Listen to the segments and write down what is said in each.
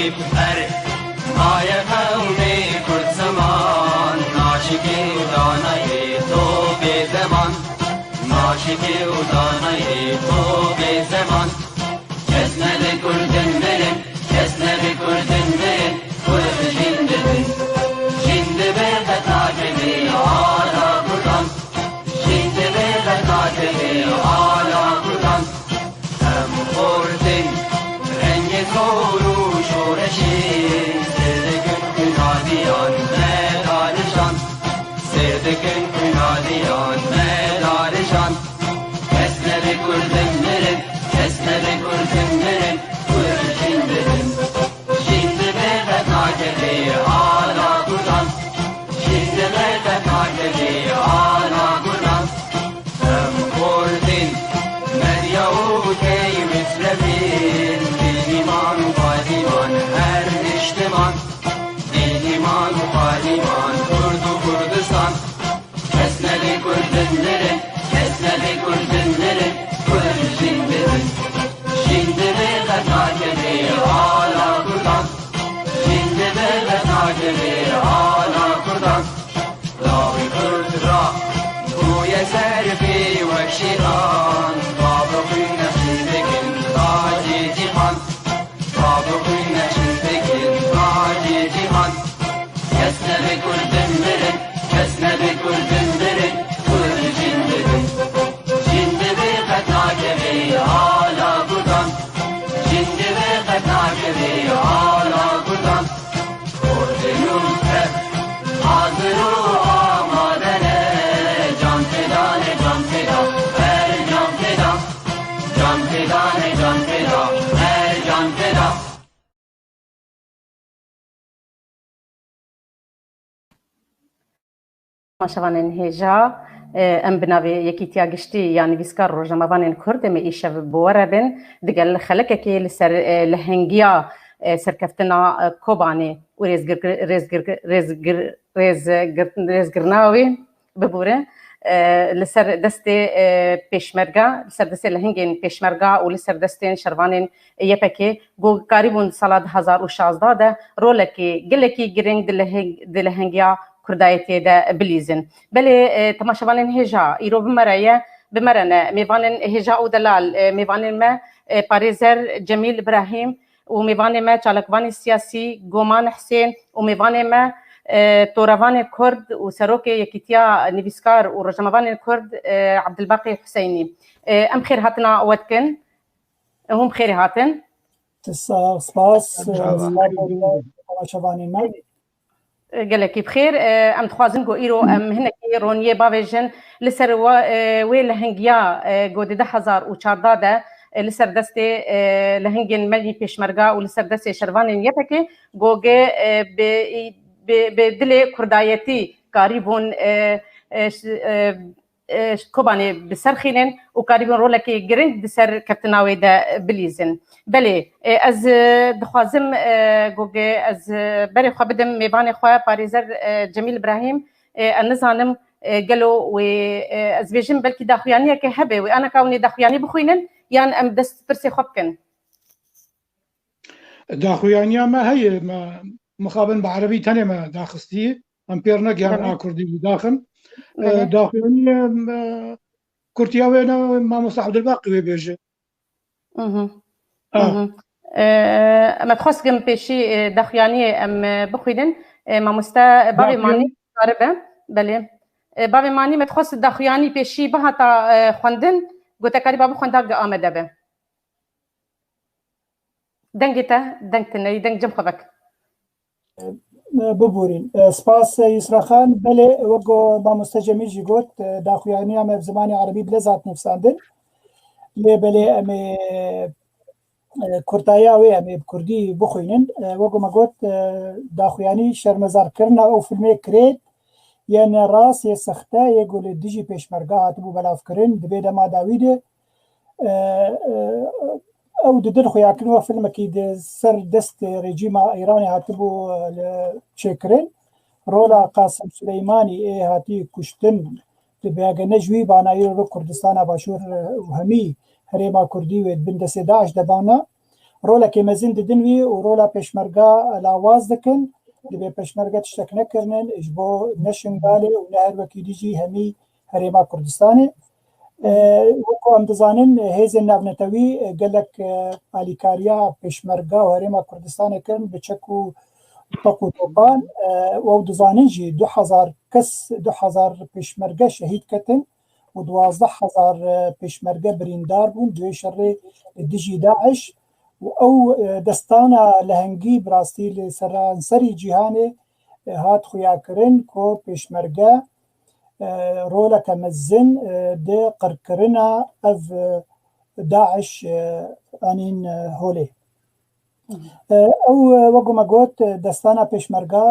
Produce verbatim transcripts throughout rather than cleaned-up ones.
Erê, maye qewmê Kurd ziman, naşikê û danayê to bê deman. Naşikê û danayê to bê zeman. Kes nebe Kurdin mirin, kes nebe Kurdin mirin, Kurd jin dibin. Jin dibe qet nakeve ala Kurdan. Jin dibe qet nakeve ala Kurdan. Em xortin rengê kor û şoreşê, sêr dikin kunadiyan me darijan. Sêr dikin kunadiyan me darijan. Kes nebe Kurdin mirin, kes nebe Kurdin mirin, Kurd jin dibin. Jin dibe qet nakeve ala Kurdan. Jin dibe qet nakeve ala Kurdan. Em xortin, medya û tey mislefin, bêhîman û pahîman her niştiman. Bêhîman û pahîman Kurd û Kurdistan. Kes nebe Kurdin mirin, kes nebe Kurdin mirin, Kurd jin dibin. Jin dibe qet nakeve ala Kurdan. Jin dibe qet nakeve ala Kurdan. Lawê Kurd ra bûye ser pê wek şêxan. Bavê xwîn nexşîn dikin tacê cîhan. Bavê xwîn nexşîn dikin tacê cîhan. Kes nebe Kurdin mirin, kes nebe Kurdin mirin, Kurd jin dibin. Jin dibe qet nakeve ala Kurdan. Jin dibe qet nakeve ala Kurdan. Kurdin û Kurd hazir û amade ne. Can feda ne, can feda, her can feda. Can feda ne, can feda, her can feda. Temaşevanên hêja, e, em bi navê Yekîtiya Giştî ya Nivîskar Rojnamevanên Kurd, em ê îşev bi we re bin, digel xelekekê li ser, e, lehengiya, e, serkeftina, e, Kobanê û rêzgir-, rêzgir-, rêzgir-, rêzgir-, rêzgirina wê, bibûre, e, li ser destê, e, pêşmerga, li ser destê lehengên pêşmerga û li ser destên şervanên Y P G, ku karîbûn sala du hazar û şazda de rolekî gelekî girîng di leheng-, di lehengiya Kurdayetiyê de bilîzin. Belê, e, temaşevanên hêja, îro bi me re ye, bi me re ne, mêvanên hêja û delal, e, mêvanên me, e, parêzer Cemîl Îbrahîm, û mêvanê me çalakvanê siyasî Goman Hisên û mêvanê me, e, torevanê Kurd û serokê Yekîtiya Nivîskar û Rojnamevanên Kurd, e, Ebdilbaqî Huseynî. E, em xêr hatina we dikin. Hûn bi xêrê hatin. Sax, spas, Sağ olun. Spas, temaşevanên me. Gelekî bi xêr. E, em dixwazin ku îro em hinekî roniyê bavêjin li ser we, e, wê lehengiya, e, ku di du hezar û çardeh de, e, li ser destê, e, lehengên melî pêşmerga û li ser destê şervanên Y P G, ku ge, e, bi, bi, bi dilê kurdayetî karîbûn, e, e, ş-, e, e, Kobanê bi ser xînin û karîbûn rolekî girîng di ser keftina wê de bilîzin. Belê, e, ez, e, dixwazim, e, goge ez, e, berê xwe bidim mêvanê xwe parêzer, e, Cemîl Îbrahîm, e, ez nizanim, e, gelo wê, e, ez bêjim belkî daxuyaniyeke hebe, wê aneka hûn ê daxuyanî bixwînin yan em dest pirsê xwe bikin? Daxuyaniya me heye, me mixabin bi erebî tenê me daxistî. Em pêr negihan Belê. a kurdî jî daxin. E, Belê. Daxuyaniyê, e, kurtiya wê ne, mamoste Ebdulbaqî wê bêje. Mhm. Ah. Mhm. E, me dixwest gim pêşî, e, daxuyaniyê em, e, bixwînin. E, mamoste bavê Daxuyan- Manî karibe. Belê. E, bavê Manî me dixwest daxuyanî pêşî bihata, e, xwendin. Gotekarî ba bixwenda ge amede be. Dengê te, deng tune ye, deng cem xwe vek. Biborîn. Spas Yusra Xan. Belê, wek ku mamoste Cemîl jî got, daxuyaniya me bi zimanê erebî bi lez hat nivîsandin. Lê belê em ê, e, kurtaya wê em ê bi kurdî bixwînin. E, wek ku me got, e, daxuyanî şermezarkirina ew filmê Kirêt, yê ne rast, yê sexte, yê ku li dijî pêşmerga hatibû belavkirin, di vê dema dawî de, e, e, ew di din xuya kirin, wek filmekî di ser destê rejîma Îranê hatibû, e, li çêkirin. Rola Qasim Suleymanî ê hatî kuştin, di bêgene ji wî bana îro li Kurdistana Başûr, e, û hemî herêma Kurdî wê di bin destê DAIŞ de bana. rolekê mezin didin wî û rola pêşmerga lawaz dikin. Dibê pêşmerge tiştek nekirinin ji bo ne Şingalê û ne her wekî dî jî hemî Herêma Kurdistanê. E, wekî em dizanin, hêzên navnetewî, e, gelek, e, alîkariya pêşmerga û Herêma Kurdistanê kirin bi çek û teq û topan. E, û ew dizanin jî du hezar kes, du hezar pêşmerge şehîd ketin û duwazdeh hezar, e, pêşmerge birîndar bûn di wê şerê li dijî DAIŞ. Û ew, e, destana lehengî bi rastî li seranserî cîhanê, e, hat xuyakirin ku pêşmerge, e, roleke mezin, e, di qirkirina ev, e, DAIŞ, e, anîn, e, holê. E, ew, e, wek me got, e, destana pêşmerga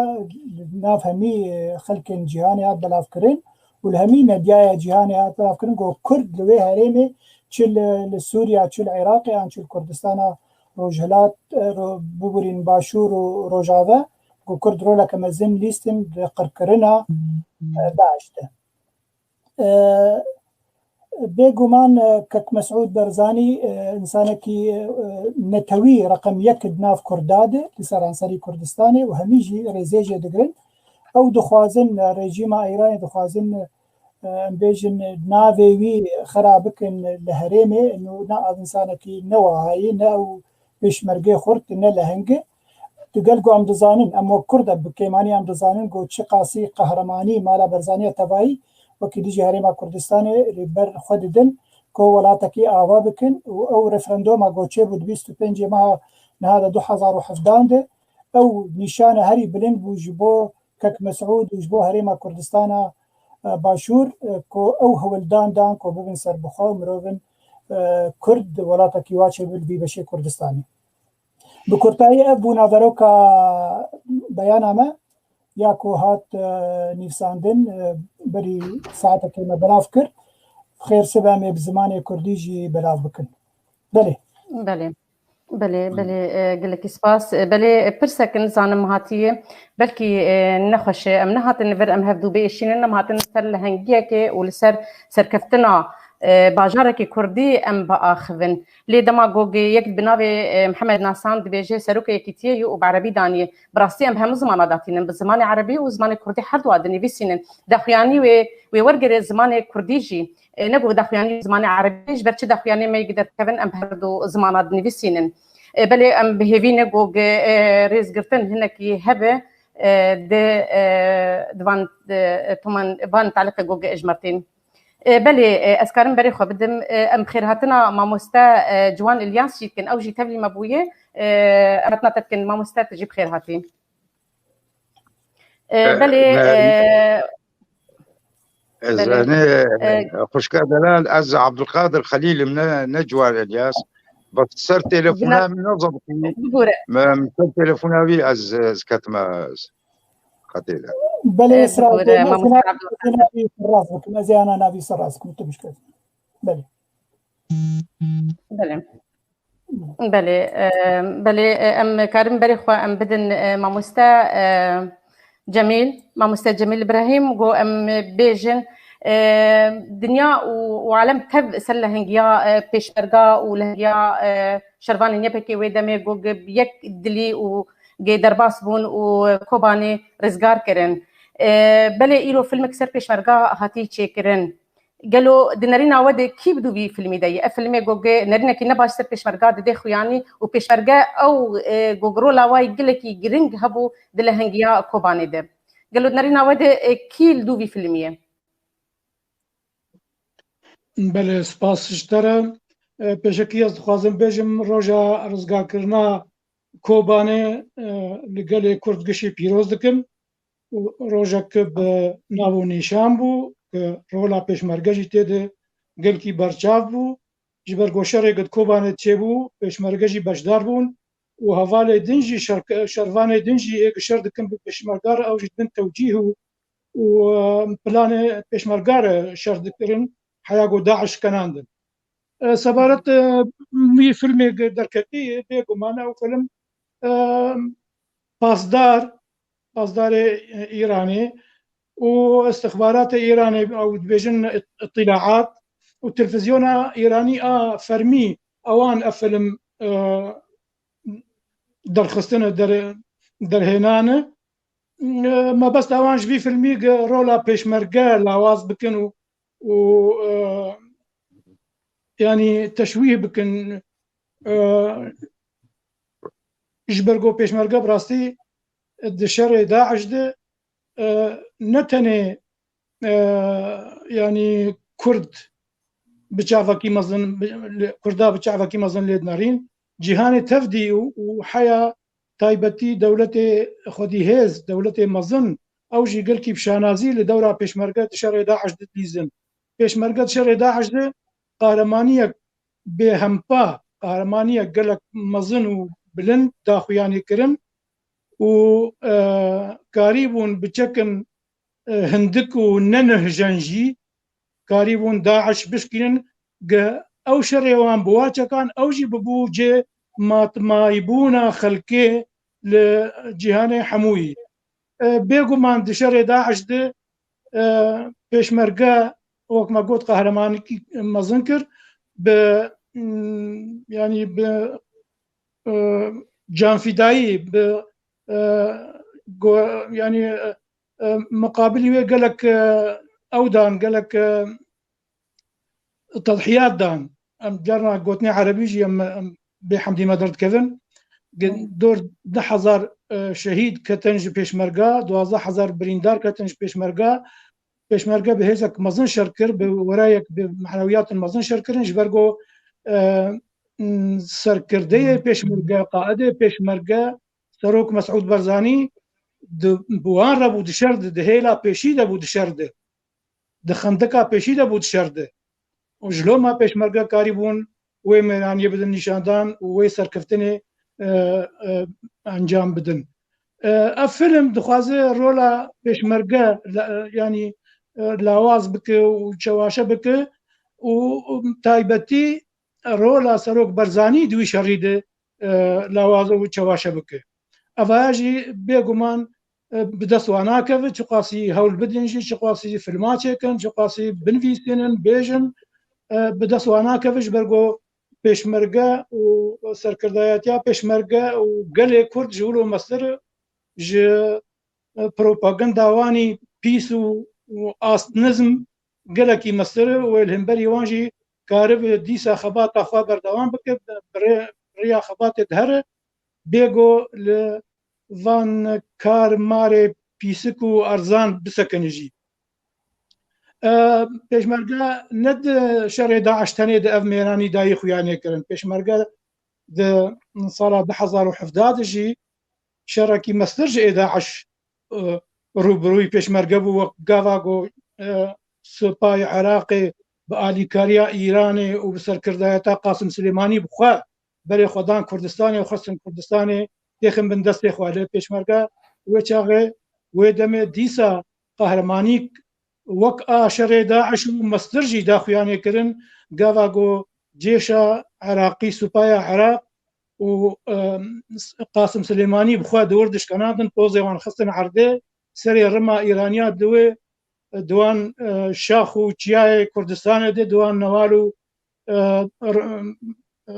li nav hemî, e, xelkên cîhanê hat belavkirin û li hemî medyaya cîhanê hat belavkirin ku Kurd li wê herêmê çi li, li Sûriya, çi li Iraqê an çi li Kurdistana Rojhilat, e, ro-, biborîn Başûr û Rojave, ku Kurd roleke mezin lîstin di qirkirina, e, DAIŞ de. E, bêguman, e, Kek Mesûd Barzanî, e, însanekî, e, netewî reqem yek di nav Kurda de, li seranserî Kurdistanê û hemî jî rêzê jê digirin. Ew dixwazin, e, rejîma Îranê dixwazin, e, em bêjin, navê wî xera bikin li herêmê, nû ne ev însanekî ne wahayî, ne ew pêşmergê xurt, ne leheng e. Digel ku em dizanin, em wek Kurd e, bi kêmanî em dizanin ku çiqasî qehremanî mala Barzaniya tevayî wekî dijî Herêma Kurdistanê li ber xwe didin ku welatekî ava bikin û ew referanduma ku çêbû di bîst û pêncê meha niha de du hezar û hevdehan de, ew nîşana herî bilind bû ji bo Kek Mesûd û ji bo Herêma Kurdistana, e, Başûr, e, ku ew hewldan dan ku bibin serbixwe û mirovin, e, Kurd welatekî wa çêbin vî beşê Kurdistanê. Bi kurtayî ev bû naveroka beyana me ya ku hat, e, nivîsandin, e, berî saetekê me belav kir. Xêr sibe em ê bi zimanê Kurdî jî belav bikin. Belê. Belê. Belê, belê, e, gelekî spas. E, belê, e, pirsek nizanim hatiye. Belkî, e, nexweş e, em nehatin li vir em hevdû biêşînin, em hatin li ser lehengiyekê û li ser serkeftina, e, bajarekî Kurdî em biaxivin. Lê dema ku yek bi navê, e, Mihemed Nasan dibêje serokê Yekîtiyê ye û bi erebî daniye. Bi rastî em bi hemû zimana datînin, bi zimanê erebî û zimanê Kurdî her dua dinivîsînin. Daxuyanî wê, wê wergere zimanê Kurdî jî. E, ne ku daxuyanî zimanê erebî, ji ber çi daxuyanê me yek derdikevin, em bi her du zimana dinivîsînin. E, belê em bi hêvî ne ku, e, rêzgirtin hinekî hebe, e, di, e, di van, e, toman van taliqê ku ji me tên. E, belê, e, ez karim berê xwe bidim. E, em xêrhatina mamoste, e, Ciwan Îlyas jî dikin. Ew jî tevlî me bûye. E, em hatina te dikin. Mamoste, tu jî bi xêr hatî. E, E, belê, me, e, ez, belê. Enê, e, xwişka delal, ez Abdulkadir Xelîl im, ne, ne Ciwan Îlyas. Bes ser telefona min nezabitî. Bigore. Me, min ser telefona wî ez, ez ketime xetê de. Belê, e, ez ra-, bigore, ez mamoste ra-, Abdulkadir. Ez ê navî serrast bikim, ez ê ana navî serrast bikim, tu bişkevî. Belê. Belê. Belê, e, belê, e, em karin berê xwe em bidin, e, mamoste, e, Cemîl, mamoste Cemîl Îbrahîm, ku em bêjin, e, dinya û, û alem tev ser lehengiya, e, pêşmerga û lehengiya, e, şervanên Y P G wê demê ku bi yek dilî û gê derbas bûn û Kobanê rizgar kirin. E, belê îro filmek ser pêşmerga hatî çêkirin. Gelo di nerîna we de kî bi dû vî filmî de ye? Ev filmê ku nerînekî ne baş ser pêşmerga dide xuyanî û pêşmerge ew, e, ku rola wê gelekî giring hebû di lehengiya Kobanê de. Gelo di nerîna we de, e, kî li dû vî filmî ye? Belê, spas ji te re. E, pêşekî ez dixwazim bêjim roja rizgarkirina Kobanê, e, li gelê Kurd gişî pîroz dikim. Û rojek bi nav û nîşan bû, ku rola pêşmerge jî tê de gelkî berçav bû. Ji ber ku şerê ku di Kobanê çêbû, pêşmerge jî beşdar bûn û hevalê din jî şer-, şervanê din jî ê ku şer dikin bi pêşmerga re, ew jî dibin tewcîh û, û, e, planê pêşmerga re şer dikirin, heya ku DAIŞ kenandin. E, sebaret, e, wî filmê derketî, bêguman ew film, e, pasdar, pasdarê, e, Îranê û istixbaratê Îranê, ew dibêjin it-, îtîlaat û televîzyona Îranî a fermî, ewan ev film, e, derxistin e, der, derhênan e. E, mebesta wan ji vî filmî ge rola pêşmerge lawaz bikin û, û, e, yanî teşwîh bikin. E, ji ber ku pêşmerge bi rastî di şerê DAIŞ de, e, ne tenê, e, yanî Kurd bi çavekî mezin, bi, li, Kurda bi çavekî mezin lê dinerîn, cîhanê tev dî û, û heya taybetî dewletê xwedî hêz, dewletê mezin, ew jî gelkî bi şanazî li dewra pêşmerge di şerê DAIŞ de dilîzin. Pêşmerge di şerê DAIŞ de qahremaniyek bêhempa, qahremaniyek gelek mezin û bilind daxuyanî kirin û, e, karîbûn bi çekin, e, hindik û ne nuhjen jî karîbûn DAIŞ bişkînin. Ge ew şerê wan bi wa çekan, ew jî bibû cê matmayîbûna xelkê li cîhanê hemûyî. E, bêguman di şerê DAIŞ de, e, pêşmerge, wek me got, qehremanîkî mezin kir. Bi, mm, yanî bi, e, canfidayî, bi, e, go-, yanî, e, e, miqabilî wê gelek, e, ew dan, gelek, e, tedhiyat dan. Em carna gotinê erebî jî em, em bê hemdî me derdikevin. Ge-, dor du hezar, e, şehîd ketin ji pêşmerga, duwazdeh hezar birîndar ketin ji pêşmerga. Pêşmerge bi hêzek mezin şer kir, bi werayek, bi manewiyatin mezin şer kirin, ji ber ku, e, m, serkirdeyê pêşmerge, qaidê pêşmerge, Serok Mesûd Barzanî di, bi wan re bû di şer de, di hêla pêşî de bû di şer de, di xendika pêşî de bû di şer de. Û ji loma pêşmerge karîbûn wê mêraniyê bidin nîşandan û wê serkeftinê, e, e, encam bidin. E, ev film dixwaze rola pêşmerge la-, yanî, e, lawaz bike û çewaşe bike û, û taybetî rola Serok Barzanî di wî şerî de, e, lawaz û çewaşe bike. Evaya jî bêguman, e, bi dest wan nakeve, çiqasî hewl bidin jî, çiqasî filma çêkin, çiqasî binivîsînin, bêjin, e, bi dest wan nakeve, ji ber ku pêşmerge û serkirdayetiya pêşmerge û gelê Kurd ji wilo mestir ji, e, propaganda wanî pîs û, û ast nizm gelekî mestir e û wê li hemberî wan jî karibe dîsa xebata xwe berdewam bike, bi rê-, riya xebatê dihere, bêgo li van kar marê pîsik û erzan bisekine jî. E, pêşmerge ne di şerê DAIŞ tenê di ev mêranî dayî xuyanê kirin. Pêşmerge di sala du hezar û hevdeh de jî şerekî mestir ji ê DAIŞ, e, rûbirûyî pêşmerge bû, wek gava ku, e, supayê Iraqê bi alîkariya Îranê û bi serkirdayeta Qasim Silêmanî bi xwe berê xwe dan Kurdistanê û xwestin Kurdistanê têxin bin destê xwe. Lê pêşmerge wê çaxê, wê demê dîsa qehremanîk wek a şerê DAIŞ û mestir jî daxuyanê kirin, gava ku cêşa Iraqî, supaya Iraq û, e, Qasim Silêmanî bi xwe di wir dişkenandin, tozê wan xistin erdê, serê rima Îraniya di wê, di wan, e, şax û çiyayê Kurdistanê de, di wan newal û, e, r-, e,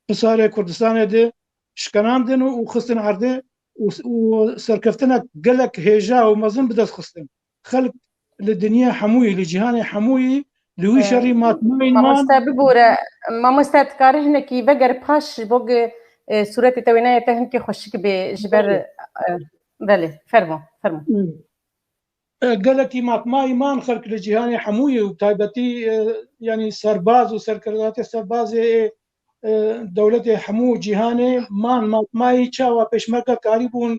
pisarê Kurdistanê de şikenandin û xistin erdê û, û serkeftinek gelek hêja û mezin bi dest xistin. Xelk li dinya hemûyî, li cîhanê hemûyî, li wî, e, şerî matmayên man. Mamoste, bibûre, mamoste, dikarî hinekî veger paş ji bo ge, e, sûretê te, wêneyê te hinkê xweşik bê ji ber, belê, e, belê, fermo, fermo. Hmm. E, gelekî matmayî man xelk li cîhanê hemûyî û taybetî, e, yanî serbaz û serkirdeyatê serbazê, e, dewletê hemû cîhanê man matmayî çawa pêşmerge karîbûn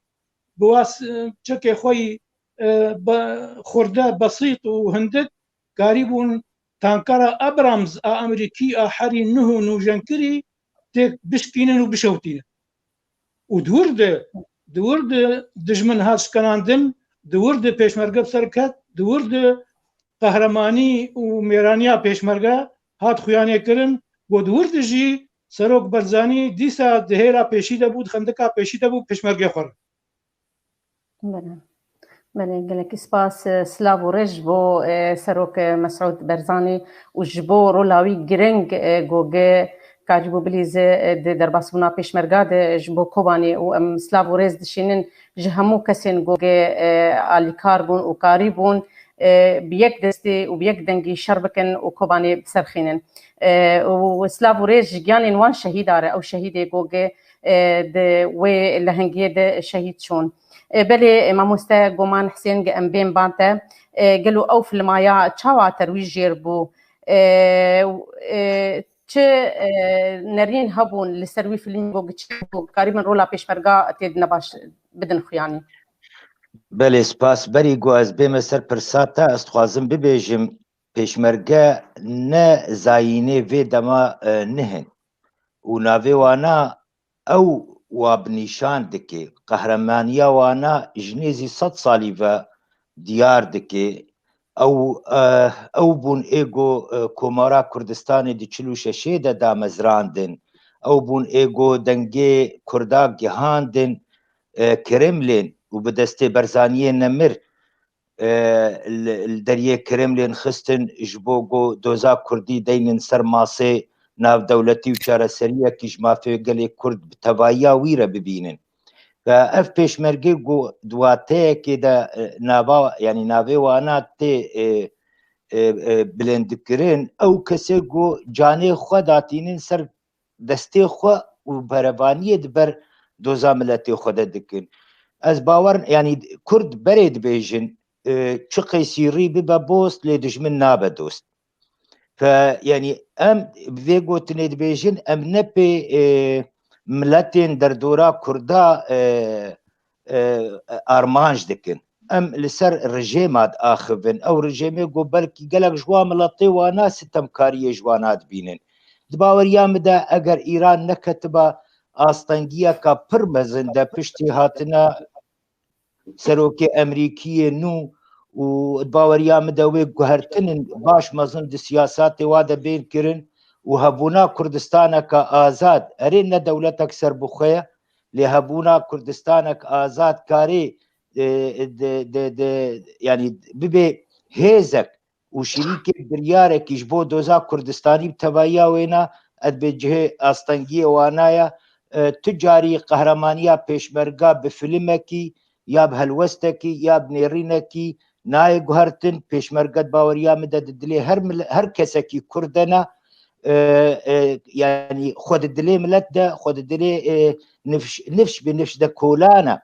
bi wa s-, çekê xwe yî, e, be-, xurde, besît û hindik karîbûn tankera Abrams a Amerîkî a herî nuh û nûjenkirî têk bişkînin û bişewtînin. Û di wir de, di wir de dijmin hat şikenandin, di wir de pêşmerge bi ser ket, di wir de qehremanî û mêraniya pêşmerge hat xuyanê kirin, ku di wir de jî Serok Barzanî dîsa di hêla pêşî de bû, di xendika pêşî de bû, pêşmergê xwe re. Belê. Belê, gelekî spas, e, silav û rêz ji bo, e, Serok, e, Mesûd Barzanî û ji bo rola wî giring, e, ku ge, karîbû bilîze, e, di derbasbûna pêşmerga de ji bo Kobanê û em silav û rêz dişînin ji hemû kesên ku, e, alîkar bûn û karî bûn, e, bi yek destê û bi yek dengî şer bikin û Kobanê biserxînin. E, û silav û rêz ji giyanên wan şehîda re, ew şehîdê ku, e, di wê lehengiyê de şehîd çûn. E, belê, e, mamoste Goman Hisên, em bên ban te. E, gelo ew filmaya çawa te rûyî jêr bû? E, e, çi, e, nerîn hebûn li ser wî filmî ku giçî bû, karîbin rola pêşmerga tê de nebaş bidin xuyanî? Belê, spas. Berî ku ez bême ser pirsa te, ez dixwazim bibêjim, pêşmerge ne zayînê vê dema, e, nihin. Û navê wana ew wa bi nîşan dike. Qehremaniya wana ji nêzî sed salî ve diyar dike. Ew, e, ew bûn ê ku, e, Komara Kurdistanê di çil û şeşê de damezrandin. Ew bûn ê ku dengê Kurda gihandin, e, Kremlin û bi destê Berzaniyê Nemir, e, li, li deriyê Kremlin xistin ji bo ku doza Kurdî deynin ser masê navdewletî û çareseriyekî ji mafê gelê Kurd bi tevahiya wî re bibînin. Ve ev pêşmergê ku di wateyekê de, e, nava, yanî navê wana tê, e, e, e, bilindkirin, ew kesê ku canê xwe datînin ser destê xwe û berevaniyê di ber doza miletê xwe de dikin. Ez bawer, yanî Kurd berê dibêjin, e, çi qeysî rî bibe bost, lê dijmin nabe dost. Fe, yanî em vê gotinê dibêjin, em ne pê, e, miletên derdora Kurda, e, e, armanc dikin. Em li ser rejêma diaxivin. Ew rejêmê ku belkî gelek ji wan miletê wana sitemkariyê ji wana dibînin. Di baweriya min de eger Îran neketiba astengiyeka pir mezin de piştî hatina serokê Emerîkiyê nû û di baweriya min de wê guhertinin baş mezin di siyasatê wa de bên kirin û hebûna Kurdistaneke azad, erê ne dewletek serbixwe ye, lê hebûna Kurdistanek azad karê, e, de, de, de, yanî bibê hêzek û şirîkê biryarekî ji bo doza Kurdistanî bi tevahiya wêna, ez bê cihê astengiyê wana ye. E, tu carî qehremaniya pêşmerga bi filimekî ya bi helwestekî ya bi nêrînekî nayê guhertin. Pêşmerge di baweriya min de di dilê her mil-, her kesekî Kurd de ne, e, e, yanî xwe di dilê milet de, xwe di dilê, e, nifş, nifş bi nifş de kolane.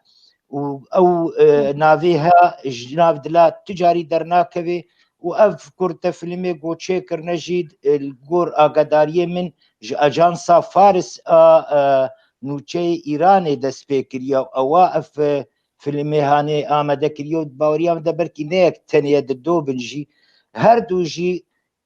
Û ew, e, navê he ji nav dila tu carî dernakeve û ev kurte filmê ku çêkirine jî, e, li gor agadariyê min ji ajansa Faris a, e, nûçeyê Îranê dest pê kiriye û ewa ev, e, filmê hanê amade kiriye û baweriya min de belkî ne yek tenê ye, di do bin jî. Her du jî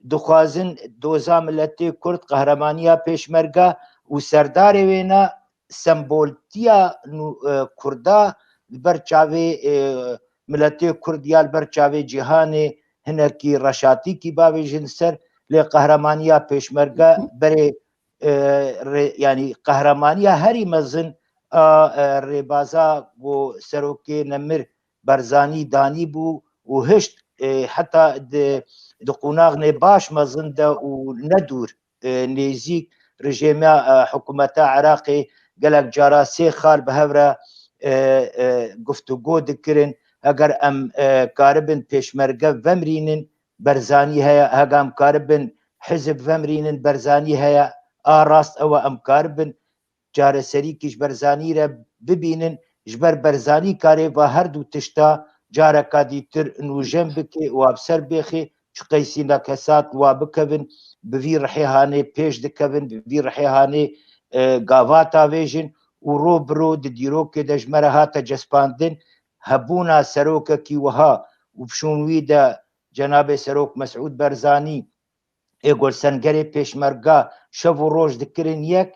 dixwazin doza miletê Kurd, qehremaniya pêşmerga û serdarê wêna semboltiya nû-, e, Kurda li ber çavê, e, miletê Kurd ya li ber çavê cîhanê hinekî reşatîkî bavêjin ser, lê qehremaniya pêşmerga berê, e, rê-, yanî qehremaniya herî mezin a, e, rêbaza ku serokê Nemir Berzanî danî bû û hişt, e, heta di, di qonaxnê baş mezin de û ne dûr, e, nêzîk rejêma, e, hikûmeta Iraqê gelek cara sê xal bi hev re, e, e, guftûgo dikirin. Heger em, e, karibin pêşmerge vemrînin, Berzanî heye, heger em karibin hizib vemrînin, Berzanî heye, a rast ew e, em karibin çareserîkî ji Berzanî re bibînin, ji ber Berzanî karê va her du tişta careka dîtir nûjen bike û a bi ser bêxê, çi qeysî nekesat wa bikevin, bi vî rihê hanê pêş dikevin, bi vî rihê hanê, e, gavata vêjin û ro bi ro di dîrokê de ji me re hate cespandin, hebûna serokekî wiha û bi şûn wî de cenabê serok Mesûd Berzanî ê ku li sengerê pêşmerga şev û roj dikirin yek,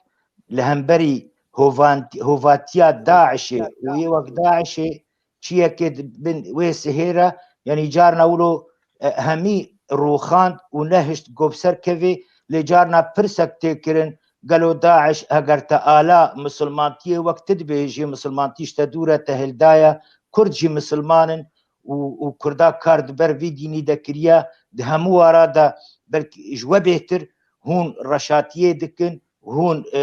li hemberî hovan-, hovatiya DAIŞê û yê wek DAIŞê çiyekê di bin wê sihêre, yanî carna wilo, e, hemî rûxand û nehişt ku bi ser kevê, lê carna pirsek tê kirin, gelo DAIŞ heger te ala misilmantiyê wek tu dibêjî, misilmantî ji te dûr e, te hildaye, Kurd jî misilman in, û, û Kurda kar di ber vî dînî de kiriye, di hemû wara de belkî ji we bêhtir hûn reşatiyê dikin hûn, e,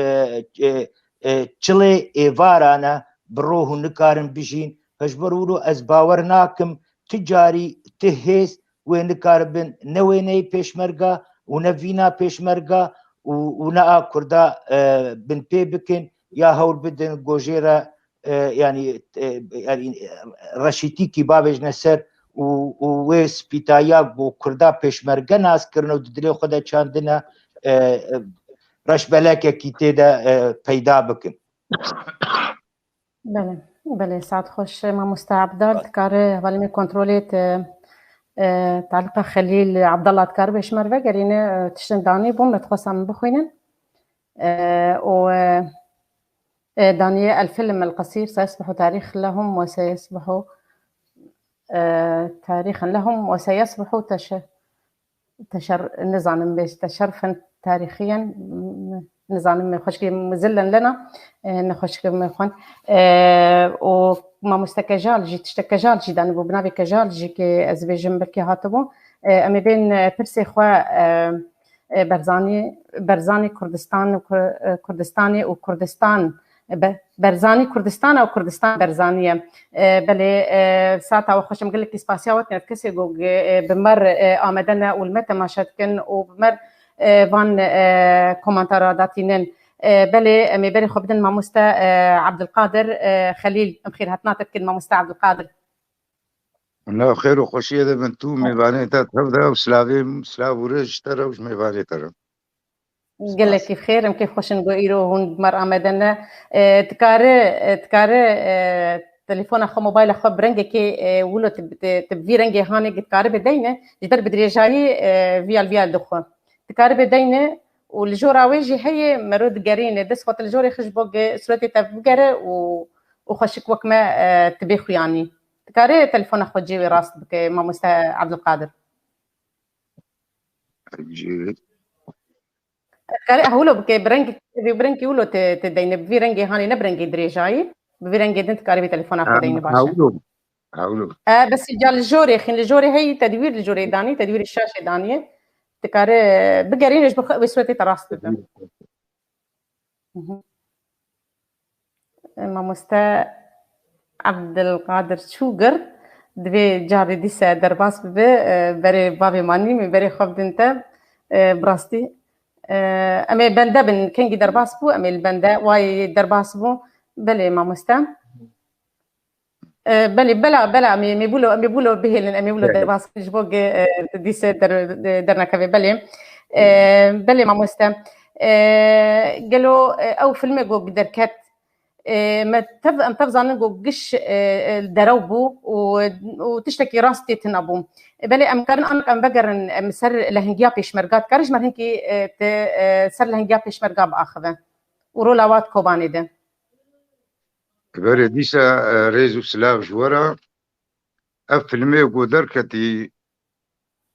e, e, çilê êvaran e, bi ro hûn nikarin bijîn. Ji ber wilo ez bawer nakim tu carî, tu hêz wê nikaribin ne wêneyê pêşmerga û ne vîna pêşmerga û, û ne a Kurda, e, binpê bikin ya hewl bidin ku jê re, e, yanî, e, yanî, e, reşîtîkî bavêjne ser û, û wê spîtayiya ku Kurda pêşmerge nas kirine û di dilê xwe de çandine, e, e, reşbelekekî tê de, e, peyda bikin. Belê, belê, saet xweş, mamoste Ebdal, dikare hevalê me kontrolê te, e, taliqa Xelîl Ebdallah dikare be ji me re vegerîne, e, tiştin danî bû, me dixwest em bixwînin. E, û, e, e, daniye الفيلم القصير سيصبح تاريخ لهم وسيصبح، e, تاريخا لهم وسيصبح تش-، teşer-, nizanim bê teşerfen tarîxiyen, nizanim me xweşkê zilen lena, e, ne xweşkê me xwen. E, û mamoste Kejal jî, tiştek Kejal jî danîbû, bi navê Kejal jî ki ez bêjim belkî hatibû. E, em ê bên, e, pirsê xwe, e, e, Berzanî, Berzanî Kurdistan û Ku-, e, Kurdistanê û Kurdistan, e, Be-, Berzanî Kurdistan û Kurdistan Berzanî ye. E, belê, e, saeta we xweş, em gelekî spasiya we dikin. Kesê ku, e, bi me re, e, amade ne û li me temaşe dikin û bi me re, e, van, e, komantara datînin. E, belê, em ê berê xwe bidin mamoste, e, Abdulkadir, e, Xelîl. Em xêrhatina te dikin mamoste Abdulkadir. Na xêr û xweşiyê de bin tu, mêvanê te tev de û silavê, silav û rêz ji te re û ji mêvanê te re. Gelekî xêr, em kêf xweş in ku îro hûn bi me re amade ne. E, dikare, e, dikare, e, telefona xwe, mobayla xwe bi rengekê, e, wilo tu, tu, tu bi vî rengê hanê dikare bê deyne, ji ber bi dirêjayî, e, viyal viyal dixwe. Dikare bê deyne û li jora wê jî heye mero digerîne, dest xwe tu li jorê xwe ji bo ge suretê te bigere û, û xweşik wek me, e, tu bê xuyanî. Dikare telefona xwe cê wê rast bike, mamoste Abdulkadir? Cê Dikarî ew wilo bike, bi rengê, bi rengê wilo tê, tê deyne, bi vî rengê hanê, ne bi rengê dirêjayî, bi vî rengê din dikarî vî telefona xwe deyne, baş e. Hewlo, hewlo. E, bes îca li jorê, xîn li jorê heyî, tedwîr li jorê danî, tedwîrê şaşê danî. Dikare bigerîne ji bo xwe wê suretê te rast bibe. Mhm. Mamoste Abdulkadir Çûgir, divê carê dîse derbas bibe, e, berê bavê manî, min berê xwe bidin te, e, bi rastî. E, em ê bende bin, kengî derbas bû, em ê li bende, wayê derbas bû. Belê, mamoste. E, belê, bela, bela, em ê, em ê wilo, em ê wilo bihêlin, em ê wilo derbas bikin ji bo ge, e, dîse der-, de-, dernekeve, belê. E, belê, mamoste. E, gelo, e, ew filmê ku derket, e, me tev, em tev zanin ku giş, e, e, derew bû û, û tiştekî rast tê tune bû. E, belê, em karin anik em vegerin, em ser lehingiya pêşmerga, dikarin ji me hinkî, e, te, e, ser lehingiya pêşmerga biaxive û rola wan Kobanê de. Berê dîsa, e, rêz û silav ji we re. Ev filmê ku derketî,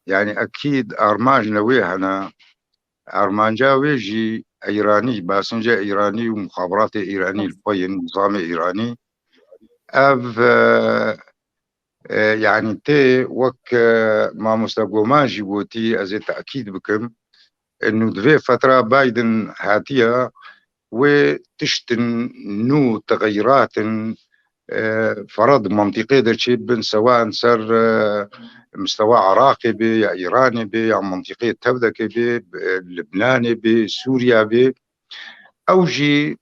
yanî ekîd armanc ne wê hene. Armanca wê jî Îranî, basince Îranî û muxabiratê Îranî li xwe yên, nizamê Îranî. Ev, e, e, yanî tê wek, e, mamoste Goman jî gotî, ez ê tekîd bikim. Û di vê fetra Biden hatiye, wê tiştin nû, texeyîratin, e, ferad mintîqê de çêbin, sewa ser, e, mistewa Iraqê bê, ya Îranê bê, ya mintîqê tevdekê bê, e, Libnanê bê, Sûriya bê. Ew jî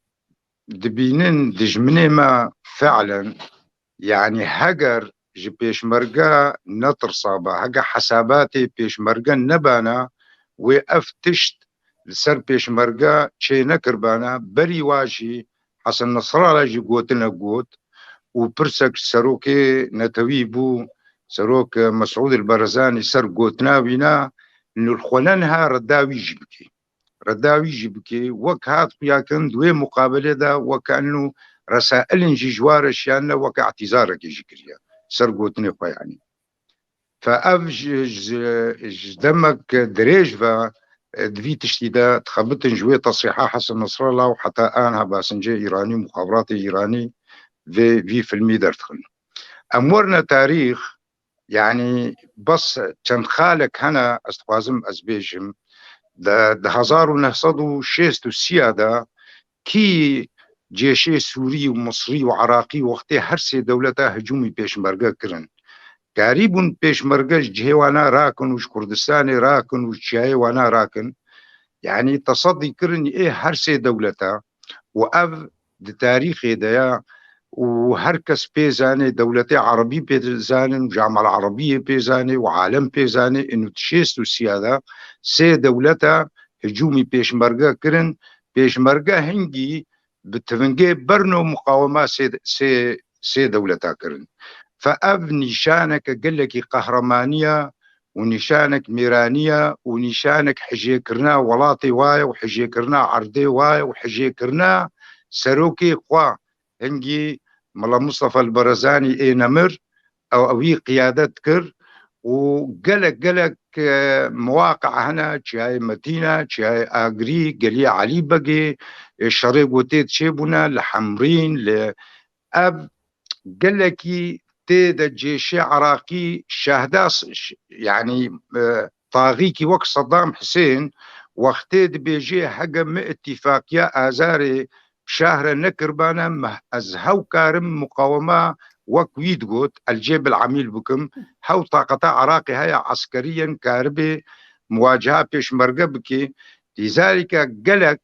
dibînin dijminê me fiilen, yanî heger ji pêşmerge netirsaba, heger hesabatê pêşmerge nebana, wê ev tişt li ser pêşmerge çê nekiribana, berî wa jî Hesen Nesrallah jî gotine got û pirsek ji serokê netewî bû, serok Mesûd el Barzanî ser gotina wî na, nirxwe ne niha reda wî jî bikê. Reda wî jî bikê, wek hat xuya kirin di wê muqabilê de, weke eno resailên jî ji wa re şiyane, weke îtîzarekê jî kiriye ser gotinê xwe, yanî. Fe ev ji, ji, ji demek dirêj ve, e, di vî tiştî de dixebitin ji wê tesrîha Hesen Nesrallah û heta aniha basincê Îranî û muxabiratê Îranî vê, vî filmî derdixin. Em werine tarîx, yanî bes çend xalek hene, ez dixwazim ez bêjim. Di, di hezar û neh sed û şêst û sî ya de kî cêşê Sûrî û Misrî û Iraqî wextê her sê dewleta hicûmî pêşmerge kirin? Karîbûn pêşmerge ji cihê wana rakin û ji Kurdistanê rakin û ji çiyayê wana rakin? Yanî tesedî kirin ê her sê dewleta û ev di tarîxê de ya û her kes pê zanê, dewletê erebî pê zanin, Camal Erebiyê pê zanê û alem pê zanê, inu di şêst û sî ya de sê dewleta hicûmî pêşmerge kirin. Pêşmerge hingî bi tivingê berno muqawema sê, sê, sê dewleta kirin. Fe ev nîşaneke gelekî qehremanî ye û nîşanek mêranî ye û nîşanek hijêkirina welatê wa ye û hijêkirina erdê wa ye û hijêkirina serokê xwe. Hingî Mela Mustafa El Barazanî ê nemir, ew, ewî qiyadet kir û gelek, gelek, e, miwaqe hene, Çiyayê Metîne, Çiyayê Agirî, Geliyê Elî Begê, e, şerê ku tê çêbûne li Hemrîn, li ev gelekî tê de cêşê Iraqî şehda s-, ş-, yanî, e, taxîkî wek Sedam Hisên wextê dibêjê hege mi îtîfaqiya Azarê bi şahre nekiribane, me, ez hew karim muqawema wek wî digot, el cê bil emîl bikim, hew taqeta Iraqê heye eskeriyen karibê muwaceha pêşmerge bike. Lîzalîke gelek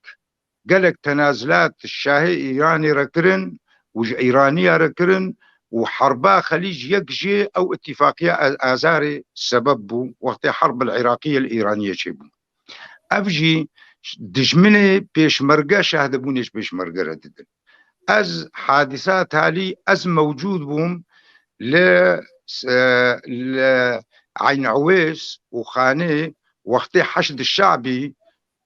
gelek tenazilat şahê Îranê re kirin û ji Îraniya re kirin û herba Xelîc yek jê ew îtîfaqiya A-, Azarê sebeb bû, wextê herb el Iraqiyê li Îraniyê çêbû. Ev jî dijminê pêşmerge şahdebûnê ji pêşmerge re didin. Ez hadîsa talî, ez mewcûd bûm li, e, li Eyn Ewês û Xanê wextê Heşd Şabî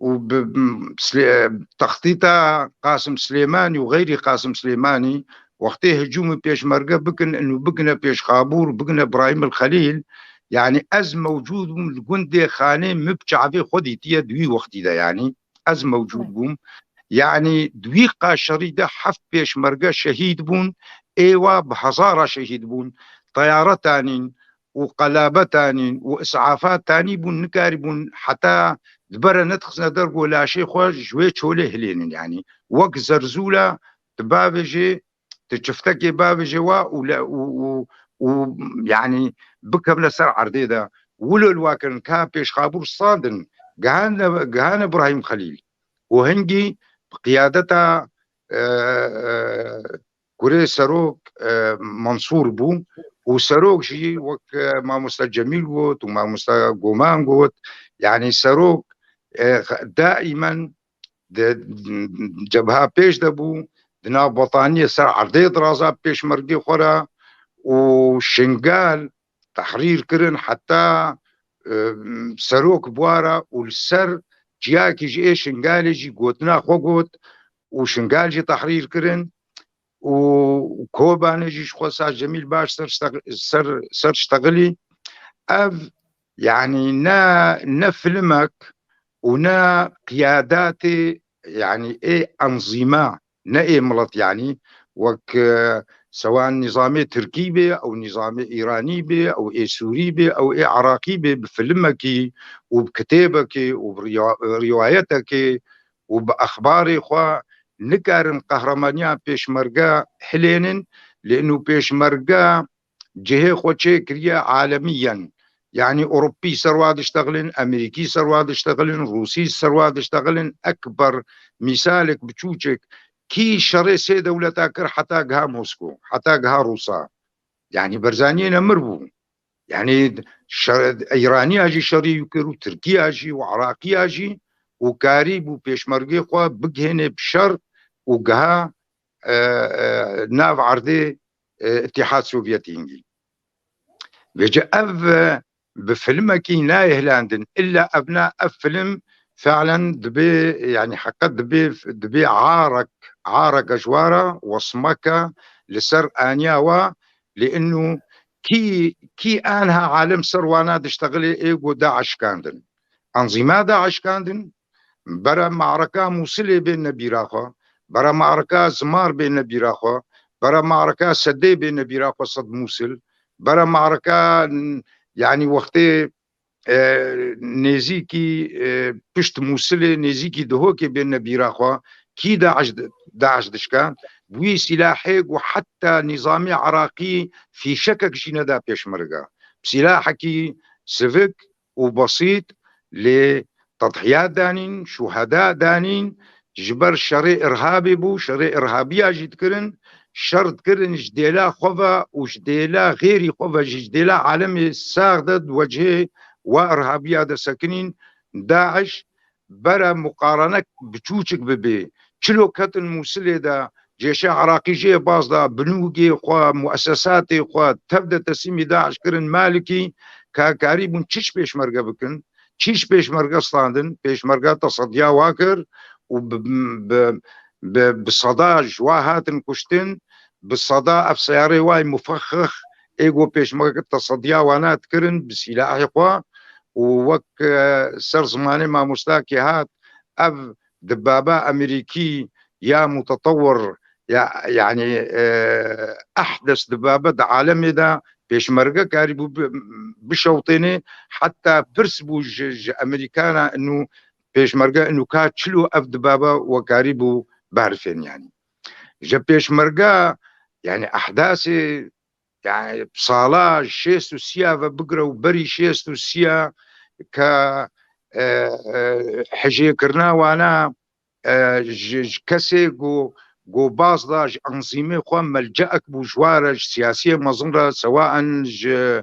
û bi, bi Silê-, textîta Qasim Silêmanî û xeyrî Qasim Silêmanî wextê hicûmî pêşmerge bikin, û bigine Pêşxabûr, bigine Birahîm el Xelîl, yanî ez mewcûd bûm li gundê Xanê, min bi çavê xwe dîtiye di wî wextî de, yanî ez mewcûd bûm. Yanî di wî qaşerî de heft pêşmerge şehîd bûn, êwa bi hezara şehîd bûn, teyaretanîn, û qelabetanîn û îs'afatanî bûn, nikarîbûn heta di bere nedixistine der ku laşê xwe ji wê çolê hilênin. Yanî wek zerzûla tu bavêjê, tu çiftekê bavêjê wa û le-, û, û, û, yanî bikevne ser erdê de. Wilo li wa kirin ka Pêşxabûr standin, gihane, gihane Birahîm Xelîl û hingî bi qiyadeta, e, e, kurê serok, e, Mansûr bû û serok jî wek, e, mamoste Cemîl got û mamoste Goman got, yanî serok, e, daîmen di cebha pêş de bû, di nav betaniyê ser erdê diraza pêşmergê xwe re û Şingal tehrîr kirin, heta, e, serok bi wa re û li ser çiyakî ji ê Şingalê jî gotina xwe got û Şingal jî tehrîr kirin. û Kobanê jî ji xwe Sa Cemîl baş ser ştex-, ser, ser ştexilî. Ev, yanî ne, ne filmek û ne qiyadatê, yanî ê enzîma, ne ê milet, yanî wek, e, sewan nîzamê Tirkî bê, ew nîzamê Îranî bê, ew ê Sûrî bê, ew ê Iraqî bê, bi filmekî û bi kitêbekê û bi riya-, riwayetekê û bi exbarê xwe nikarin qehremaniyên pêşmerge hilênin, lê inu pêşmerge cihê xwe çêkiriye alemiyen. Yanî Ewropî ser wa diştexilin, Amerîkî ser wa diştexilin, Rûsî ser wa diştexilin. Ekber mîsalek biçûçek, kî şerê sê dewleta kir heta giha Mosko, heta giha Rûsa. Yanî Berzaniyê nemir bû. Yanî şer-, Îraniya jî şerî wî kir û Tirkiya jî û Iraqiya jî û karî bû pêşmergê xwe bigihênê bi şer û giha, e, e, nav erdê, e, Îtîhad Sovyetî hingî. Vêce ev, e, bi filmekî nayê hilandin. Îlla ev na, ev film fe'len dibê, yanî heqet dibê, dibê arek, areke ji wa re, wesmeke li ser aniya wa, lê inu kî, kî anha alem ser wana diştexilê ê ku DAIŞ şikandin. Enzîma DAIŞ şikandin, bere me'reka Mûsilê bêne bîra xwe, bere me'reka Zimar bêne bîra xwe, bere me'reka Sedê bêne bîra xwe, Sed Mûsil, bere me'reka, n-, yanî wextê e, nêzîkî, e, pişt Mûsilê, nêzîkî Dihokê bêne bîra xwe, kî DAIŞ di-, DAIŞ dişka, bi wî sîlahê ku heta nîzamê Iraqî fîşekek jî neda pêşmerga. Bi sîlahekî sivik û besît, lê tedhiyat danîn, şuheda danîn, ji ber şerê irhabê bû, şerê irhabiya jî dikirin, şer dikirin ji dêla xwe ve û ji dêla xêrî xwe ve jî, ji dêla alemê sax de di wecihê wa irhabiya de sekinîn. DAIŞ bera muqaranek biçûçik bibe. Çilo ketin Mûsilê de, cêşa Iraqî jê baz da, binûgê xwe, muesesatê xwe, tev de teslîmî DAIŞ kirin, Malikî, ka karîbûn çi ji pêşmerge bikin, çi ji pêşmerge standin, pêşmerge tesediya wa kir û bi, bi, bi, bi seda ji wa hatin kuştin, bi seda ev seyarê wa yê mufexex ê ku pêşmerge tesediya wana dikirin bi sîlahê xwe û wek, e, ser zimanê mamostakê hat, ev dibaba Amerîkî ya mutetewir, ya, yanî, e, ehdes dibabe di alemê de pêşmerge karîbû bi-, bişewtêne, heta pirs bû ji, ji Amerîkana inu pêşmerge inu ka çilo ev dibabe we karîbû berfên yanî. Ji pêşmerge, yanî ehdasê, yanî sala şêst û sîya ve bigire û berî şêst û sîya ke, e, e, hijêkirina wana, e, ji, ji kesê ku, ku baz da ji enzîmê xwe melceek bû ji wa re, ji siyasiyê mezin re, sewaen ji,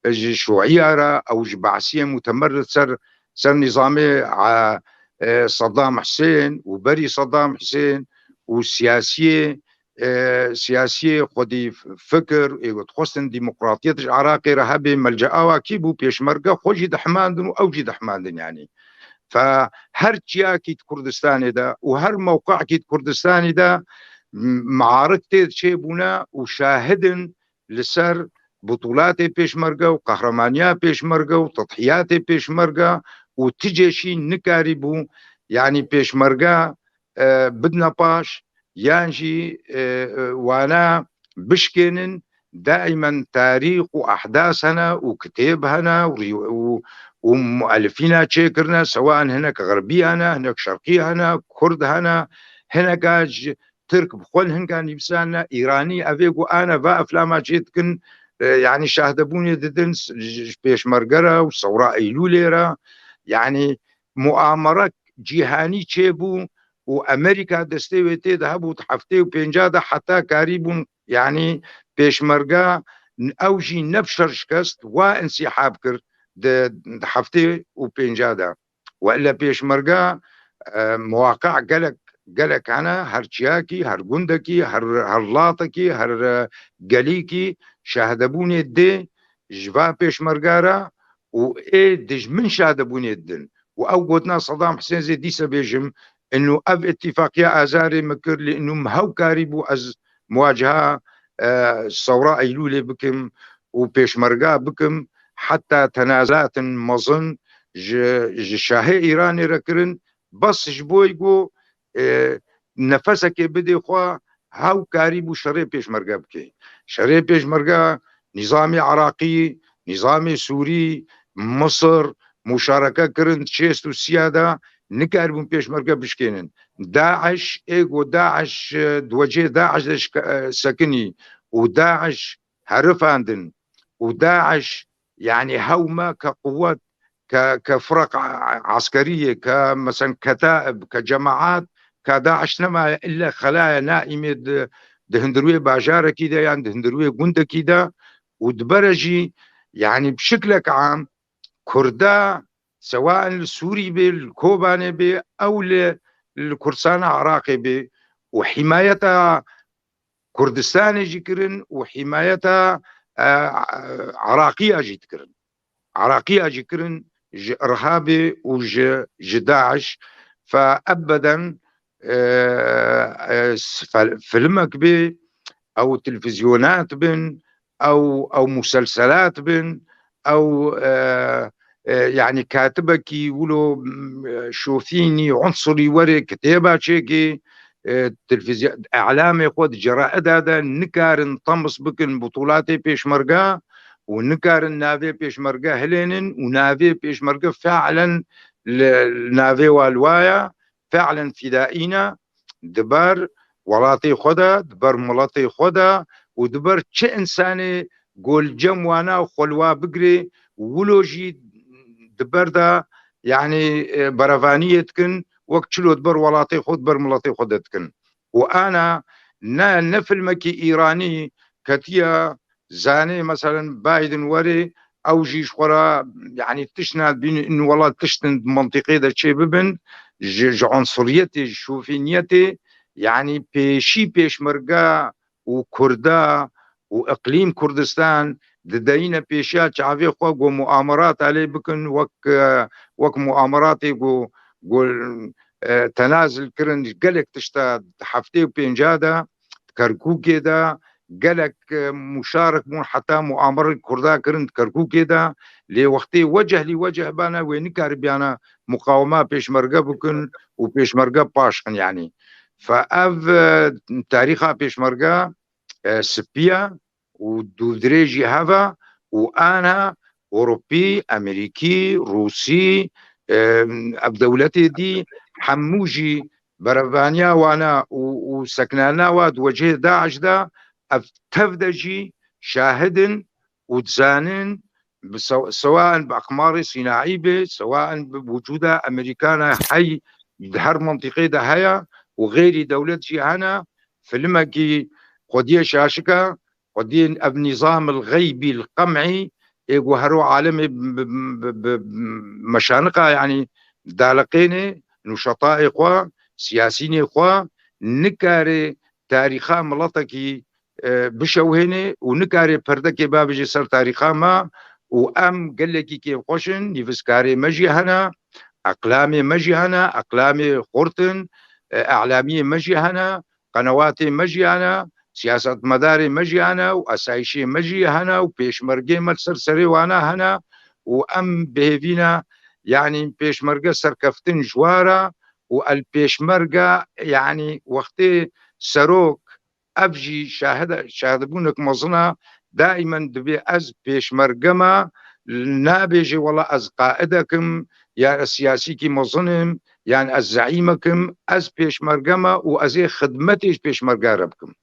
ji şuîya re ew ji Be'siyê mutemerrid ser, ser nîzamê, e, e, Saddam Husên û berî Saddam Husên û siyasiyê, e, siyasiyê xwedî fikir ê ku dixwestin demokratiyet ji Iraqê re hebe, melcea wa kî bû? Pêşmerge xwe jî dihmandin û ew jî dihmandin yanî. Fe her çiyakî di Kurdistanê de û her mewqekî di Kurdistanê de m-, mearik tê çêbûne û şahidin li ser butûlatê pêşmerge û qehremaniya pêşmerge û tedhiyatê pêşmerge û ti cêşî nikarîbû, yanî pêşmerge, e, bidine paş yan jî, e, e, wana bişkênin. Daîmen tarîx û ehdas hene û kitêb hene û rî-, û, û muelifîna çêkirine, sewan hinek xerbî hene, hinek şerqî hene, kurd hene, hineka ji tirk bi xwe li hinka nivîsane, îranî, evê ku ane va eflama çê dikin, e, yanî şahdebûnê didin s-, ji, ji pêşmerge re û sewra Eylûlê re. Yanî muamerek cîhanî çêbû û Amerîka destê wê tê de hebû di heftê û pênca de heta karîbûn, yanî pêşmerga n-, ew jî ne bi şer şikest, wa însîhab kir di, di heftê û pênca de. Wele pêşmerga, e, muwaqe gelek, gelek hene, her çiyakî, her gundekî, her, her latekî, her, e, gelîkî şahdebûnê dê ji va pêşmerga re û ê dijmin şahdebûnê didin. Û ew gotina Sedam Hisên zê dîse bêjim, inu ev îtîfaqiya Azarê min kir, lê inu min hew karîbû ez muwaceha, e, sewra Eylûlê bikim û pêşmerga bikim, heta tenazatin mezin ji, ji şahê Îranê re kirin, bes ji bo ku, e, nefesekê bidê xwe, hew karîbû şerê pêşmerge bike. Şerê pêşmerge, nîzamê Iraqî, nîzamê Sûrî, Misir, muşareke kirin di şêst û sîya de, nikaribûn pêşmerge bişkênin. DAIŞ, ê ku DAIŞ, e, di wecê DAIŞ de şike-, e, sekinî û DAIŞ herifandin û DAIŞ, yanî hewme ke quwet, ke, ke firaq a-, eskeriyê, ke, mesen, ketaib, ke cemaat, ke DAIŞ nemaye, ille xelaye naîmê di, di hundirwê bajarekî de yan di hundirwê gundekî de û dibere jî, yanî bi şiklek am, Kurda, sewaen li Sûrî bê, li Kobanê bê, ew li, li Kurdistana Iraqê bê û hîmayeta Kurdistanê jî kirin û hîmayeta, e, Iraqiya jî dikirin. Iraqiya jî kirin ji Irhabê û ji, ji DAIŞ. Fe ebeden, e, e, s-, fel-, filmek bê, ew televîzyonat bin, ew, ew muselselat bin, ew, e, e, yanî katibekî wilo, m, şofînî, unsurî were kitêba çêkê, e, televîzyon, îlamê xwe di ceraida de nikarin temis bikin butûlatê pêşmerga û nikarin navê pêşmerge hilênin û navê pêşmerge fe'len li, li navê wa li wa ye, fe'len fîdaî ne, di ber welatê xwe de, di ber miletê xwe de û di ber çi însanê ku li cem wana û xwe li wa bigirê, wilo jî di ber de, yanî, e, berevaniyê dikin, wek çilo di ber welatê xwe, di ber miletê xwe de dikin. Û ana ne, ne filmekî Îranî ketiye zanê, meselen, Biden werê, ew jî ji xwe re, yanî, tişt nadibînin, wela tiştin di mentiqê de çê bibin, ji, ji unsuriyetê, ji şofîniyetê, yanî, pêşî pêşmerge û Kurda û iqlîm Kurdistan dideyîne pêşiya çavê xwe, ku muamerata lê bikin, wek, e, wek muameratê ku, ku, e, tenazil kirin, gelek tişta di heftê û pênca de, di Kerkûkê de, gelek, e, muşarik bûn, heta muamerek Kurda kirin di Kerkûkê de, lê wextê weceh lî weceh bana, wê nikaribiyana muqawema pêşmerge bikin û pêşmerge paş xin, yanî. Fe ev, e, tarîxa pêşmerge, e, spî ye û dûvdirêj jî hev e û ana Ewropî, Amerîkî, Rûsî, e, ev dewletê dî hemû jî berevaniya wana û, û sekinandina wa di wecihê DAIŞ de ev tev de jî şahid in û dizanin bi sew-, sewaen bi aqmarê sînaî be, sewaen bi wicûda Amerîkana hey di her mentiqê de heye û xeyrî dewlet jî hene, filmekî xwediyê şaşika, xwediyê ev nîzam el xeybî el qem'î ê ku hero alemê bi, bi, bi, bi meşaniqa, yanî daliqênê, nûşetayê xwe, siyasînê xwe, nikare tarîxa miletekî, e, bişewhêne û nikare perdekê bavêje ser tarîxa me û em gelekî kêfxweş in, nivîskarê me jî hene, eqlamê me jî hene, eqlamê xurt in, e, e'lamiyê me jî hene, qenewatê me jî hene, siyasetmedarê me jî hene û esayîşê me jî hene û pêşmergê me li ser serê wana hene û em bihêvî ne, yanî pêşmerge serkeftin ji wa re û el pêşmerge, yanî wextê serok ev jî şahide, şahidbûnek mezin e, daîmen dibê ez pêşmerge me, nabêje wela ez qaidek im, ya ez siyasîkî mezin im, yan ez zeîmek im, ez pêşmerge me û ez ê xidmetê ji pêşmerge re bikim.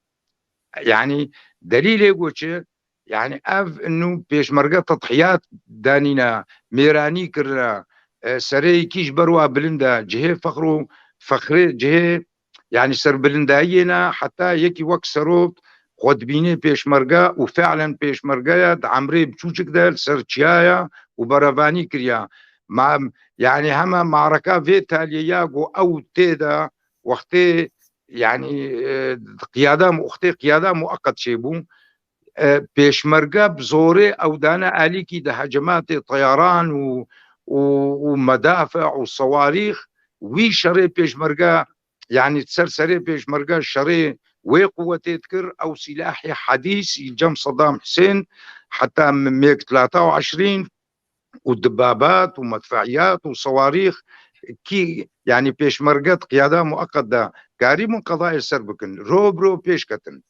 Yanî delîlê ku çi? Yanî ev nû pêşmerge tedhiyat danîne, mêranî kirine, e, serê yekî ji ber wa bilind e, cihê fexr û fexrê, cihê, yanî serbilindayiyê ne, heta yekî wek serok xwe dibînê pêşmerge û fe'len pêşmerge ye, di emrê biçûçik de li ser çiya ye û berevanî kiriye. Ma, yanî hema mareka vê taliyê ya ku ew tê de wextê, yanî, e, qiyada mu-, wextê qiyada mueqet çêbû, e, pêşmerge bi zorê ew dane alîkî di hecematê teyaran û, û, û medafe û sewarîx, wî şerê pêşmerge, yanî ser serê pêşmerge şerê wê quwetê dikir, ew sîlahê hedîs, î cem Sedam Hisên, heta mêk tlata û eşrîn, û dibabat û medfeiyat û sewarîx kî, yanî pêşmerge di qiyada mueqet de karîbûn qedayê ser bikin, ro bi ro pêş ketin.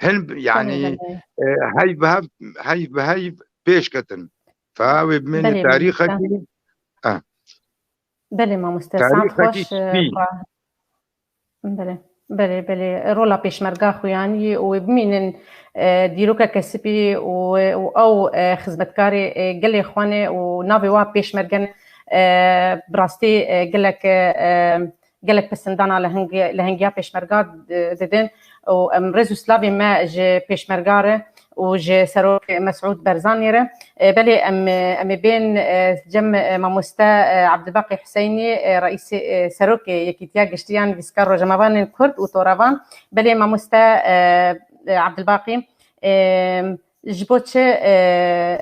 Hin, yanî, e, heyv bi hev, heyv bi heyv pêş ketin. Fa wê bimêne tarîxekî. Belê mamoste, saet xweş, e, spî. Belê, belê, belê. Rola pêşmerga xuyanî û wê bimînin, e, dîrokeke spî û, û ew, e, xizmetkarê, e, gelê xwe ne û navê wa pêşmerge ne, e, bi rastî, e, gelek, e, gelek pisindana li hing-, li hingiya pêşmerga, e, didin û em rêz û silavê me ji pêşmerga re û ji Serok Mesûd Barzanî re. E, belê em, e, em ê bên, e, cem, e, mamoste, e, Abdulbaqî Huseynî, e, reîsê, e, serokê Yekîtiya Giştî ya Nivîskar Rojnamevanên Kurd û Toravan. Belê mamoste, e, e, Abdulbaqî, e, ji bo çi, e,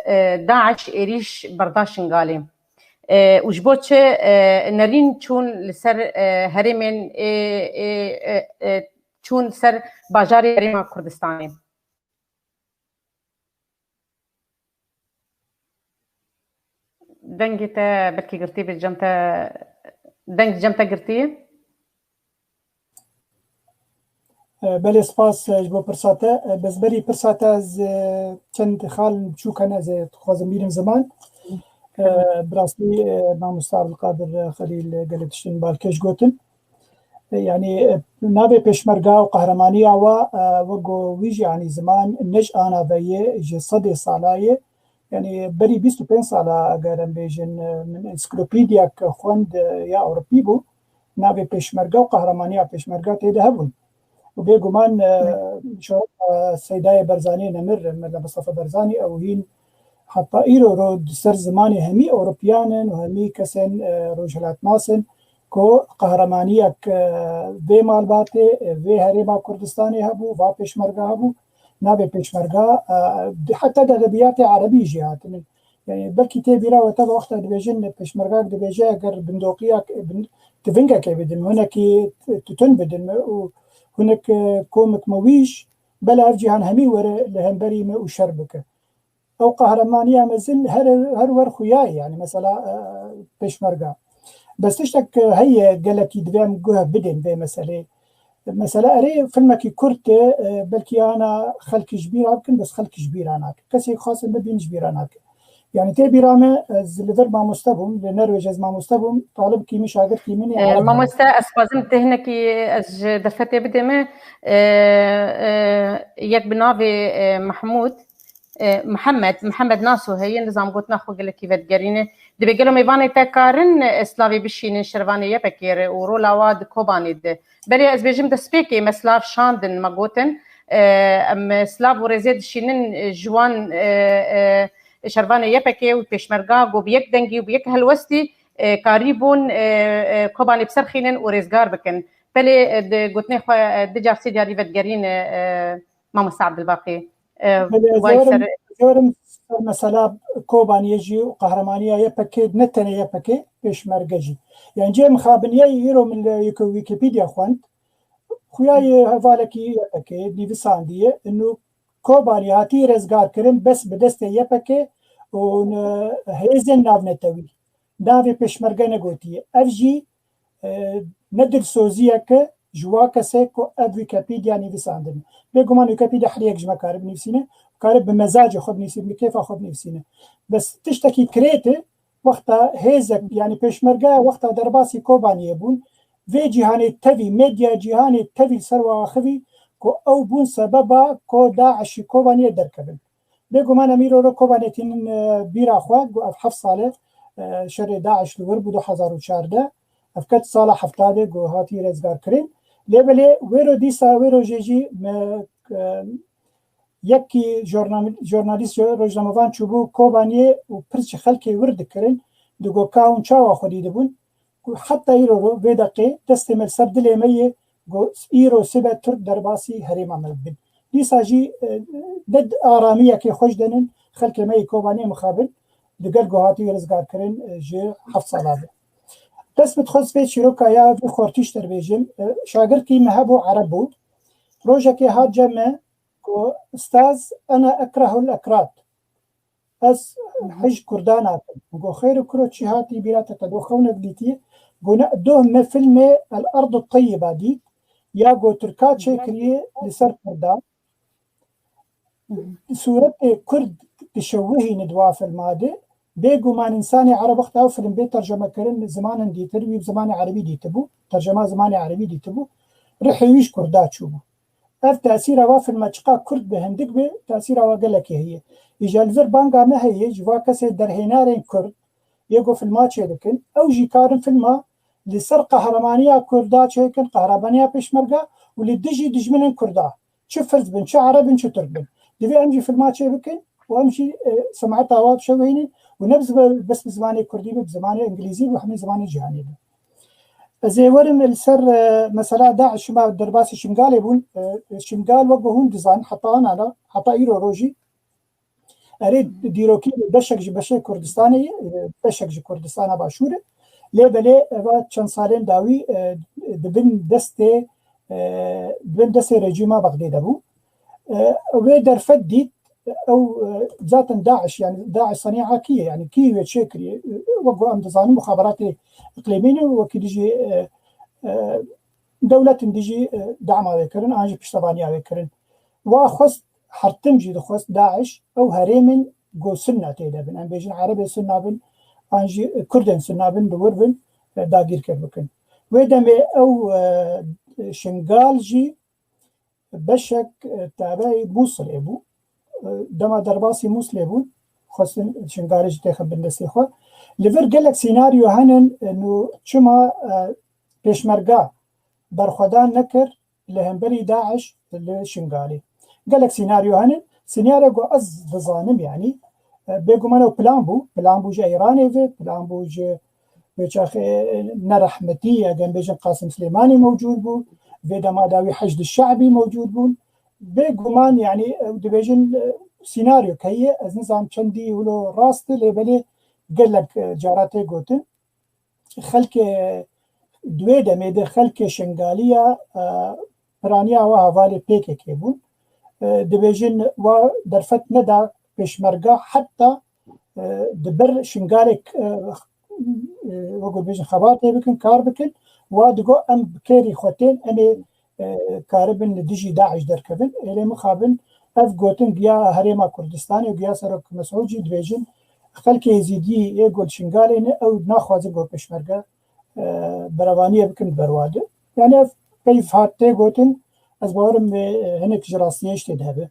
e, DAIŞ êrîş berda Şingalê? E, û ji bo çi, e, nerîn çûn li ser, e, herêmên, e, e, e, e, çûn ser bajarê Herêma Kurdistanê? Dengê te belkî girtî bê, cem te, deng cem te girtî? Belê, spas ji bo pirsa te. Bes berî pirsa te ez, e, çend xal biçûk hene ez ê dixwazim bînim ziman. E, Bi rastî, e, mamosta Abdulkadir Xelîl gelek tiştên balkêş gotin. E, yanî, e, navê pêşmerga û qehramaniya wa, e, wek ku wî jî, yanî ziman ne ji ana ve ye, ji sedê sala ye. Yanî berî bîst û pênc sala eger em bêjin, e, min ensiklopediyek xwend, e, ya Ewropî bû. Navê pêşmerge û qehramaniya pêşmerge tê de hebûn. Û bêguman, e, şoreta Seydayê Berzanî nemir, Mirza Mustafa Berzanî, ew hîn heta îro ro di ser zimanê hemî Ewropiyan in û hemî kesên, e, rojhilatnas in ku qehremaniyek, e, vê malbatê, e, vê herêma Kurdistanê hebû, va pêşmerge hebû. Navê pêşmerge, e, di, heta di edebiyatê erebî jî hatine. Yani belkî tê bîra we teva wexta dibêjin, pêşmergak dibêje, eger bindoqiyek, bin, tivingekê bidin, hinekî titun bidin û hinek, e, komik me wîş, bela ev cîhan hemî were li hemberî me û şer bike. Ew qehremaniya mezin her, her wer xuya ye, yani mesela, e, pêşmerga. Bes tiştek heye gelekî divê em guh bidin vê meselê. Mesela erê filmekî kurt e, e, belkî ana xelkî ji bîra bikin, bes xelkî ji bîra nakin. Kesê xasin bibîn ji bîra nakin. Yani tê bîra me, ez li vir mamoste bûm, li Norwêc ez mamoste bûm, talibkî min, şagirtkî min ê E, Ereb bû. Mamoste, ez xwazim te hinekî ez ji derfetê bidê me. E, e, yek bi navê, e, Mahmûd, e, Mihemed, Mihemed Naso heye, nizam gotina xwe gelekî vedigerîne. Dibê gelo mêvanê te karin, e, slavê bişînin şervanê Y P G re û rola wa di Kobanê de. Belê ez bêjim destpêkê me slav şandin, me gotin, e, em slav û rêzê dişînin, e, ji wan, e, e, şervanê Y P G û pêşmerga ku bi yek dengî û bi yek helwestî, e, karîbûn, e, e, Kobanê bi ser xînin û rêzgar bikin. Belê, e, di gotinê xwe, e, du car sê carî vedigerîne, e, mamoste Abdulbaqî. E, Belê, ez way werim, ser ez werim ser mesela Kobaniyê jî û qehremaniya Y P G, ne tenê Y P G, pêşmerge jî. Yani cihê mixabiniyê îro min li Wikipediya xwend. Xuya ye hevalekî Y P G nivîsandiye, inu Kobanî hatî rêzgar kirin bes bi destê Y P G û ne-, hêzên navnetewî. Navê pêşmerge negotiye. Ev jî, e, ne dilsoziyeke ji wa kesê ku ev Wikipediya nivîsandin. Bêguman Wikipediya her yek ji me kare binivîsîne, kare bi mezacê xwe binivîsîne, bi kêfa xwe binivîsîne. Bes tiştekî kirêt e, wexta hêzek, yani pêşmerge, wexta derbasî Kobaniyê bûn, vê cîhanê tevî, medya cîhanê tevî li ser wa axivî ku ew bûn sebeba ku DAIŞ ji Kobaniyê derkevin. Bêguman em îro ro Kobanê tînin, e, bîra xwe, ku ev heft sal e, e, şerê DAIŞ li wir bû du hezar û çardeh. Ev ket sala heftadê ku hatî rêzgar kirin. Lê belê wêro dîsa, wê rojê jî me, e, yekî jornal-, jornalîst, rojnamevan çûbû Kobaniyê û pirs ji xelkê wir dikirin, digot ka hûn çawa xwedî dibûn? Ku heta îro ro vê deqê destê me li ser dilê me ye, ku îro sibe Tirk derbasî herêma me bibin. Dîsa jî, e, ne aramiyekê xweş denin, xelkê me yê Kobaniyê mixabin, digel ku hatî rêzgar kirin, e, ji heft sala ve. Dest bi dixwest vê çîroka ya vî xortîş derbêjim. E, şagirtkî me hebû, Ereb bû. Rojekê hat cem me, ku, "Ustaz, ena ekrehul ekrad." Ez hij Kurdan nakim. Go xêr û kuro çi hatî bîra te, te do xewnek dîtî? Go ne, doh me filmê El Ardu Teyyiba dît, ya go Tirka çêkiriye li ser Kurda. Sûretê Kurd dişewihîne di wa filma de. Bêguman însanê Ereb wexta ew film bê terceme kirin, zimanin dîtir, wî bi zimanê Erebî dîtibû, tercema zimanê Erebî dîtibû, rihê wî ji Kurda çûbû. Ev tesîra va filma çiqa Kurd bi hindik be, tesîra wa gelekê heye. Îja li vir banga me heye, ji va kesê derhênarên Kurd, yê ku filma çêdikin, ew jî karin filma li ser qehremaniya Kurda çêkin, qehremaniya pêşmerga û li dijî dijminên Kurda. Çi Firs bin, çi Ereb bin, çi Tirk bin. Divê em jî filma çê bikin û em jî, e, semeta wa bişewihînin û ne bi ziman, bes bi zimanê Kurdî be, bi zimanê Îngilîzî be, hemî zimanê cîhanê be. Ez ê werim li ser, e, mesela DAIŞ, şima derbasî Şingalê bûn. E, Şingal wek ku hûn dizanin, heta anana, heta îro rojî, erê dîrokî beşek ji beşê Kurdistanê ye, e, beşek ji Kurdistana Başûr e. Lê belê eva çend salên dawî, e, di bin destê, e, di bin destê rejîma Bexdê de bû. E, wê derfet dît, ew, e, zaten DAIŞ, yani DAIŞ sanîa kî ye, yani kî wê çêkiriye? E, wek ku em dizanin muxaberatê iqlîmî ne, wekî dijî, e, e, dewletin dijî, e, dema wê kirin, an jî piştevaniya wê kirin. Wa xwest, hertim jî dixwest DAIŞ ew herêmên ku Sunna tê de bin. Em bêjin Erebê Sunna bin, an jî Kurdên Sunna bin, li wir bin, e, dagîrker bikin. Wê demê ew, e, Şingal jî beşek, e, tabeyî Mûsilê bû. E, dema derbasî Mûsilê bûn, xwestin Şingalê jî têxin bin destê xwe. Li vir gelek sînaryo henin, e, nû çima, e, pêşmerga berxwedan nekir li hemberî DAIŞ li Şingalê. Gelek sînaryo henin. Sînaryo ku ez dizanim, yanî, e, bêguman ew plan bû. Plan bû ji Îranê ve, plan bû ji wê çaxê, e, nerehmetî, eger bêjin Qasim Silêmanî mewcûd bû, vê dema dawî Heşd Şe'bî mewcûd bûn. Bêguman, yanî, ew dibêjin, e, sînaryo heye, ez nizanim çendî wilo rast e, lê belê gelek, e, cara tê gotin. Xelkê di wê demê de xelkê Şingaliya, e, piraniya wa hevalê P K K bûn. E, dibêjin wa derfet neda pêşmerga heta, e, di ber Şingalê, e, e, wek bêjin xebatê bikin, kar bikin. Wa digo em bi kêrî xwe tên, em ê, e, karibin li dijî DAIŞ derkevin. Ê lê mixabin ev gotin giya Herêma Kurdistanê û giya Serok Mesûd jî dibêjin, xelkê Êzîdî yê ku li Şingalê ne, ew naxwazin ku pêşmerge, e, berevaniyê bikin berwade. Yani ev peyv hat tê gotin, ez bawerim vê, e, hinek ji rastiyê jî tê de hebe.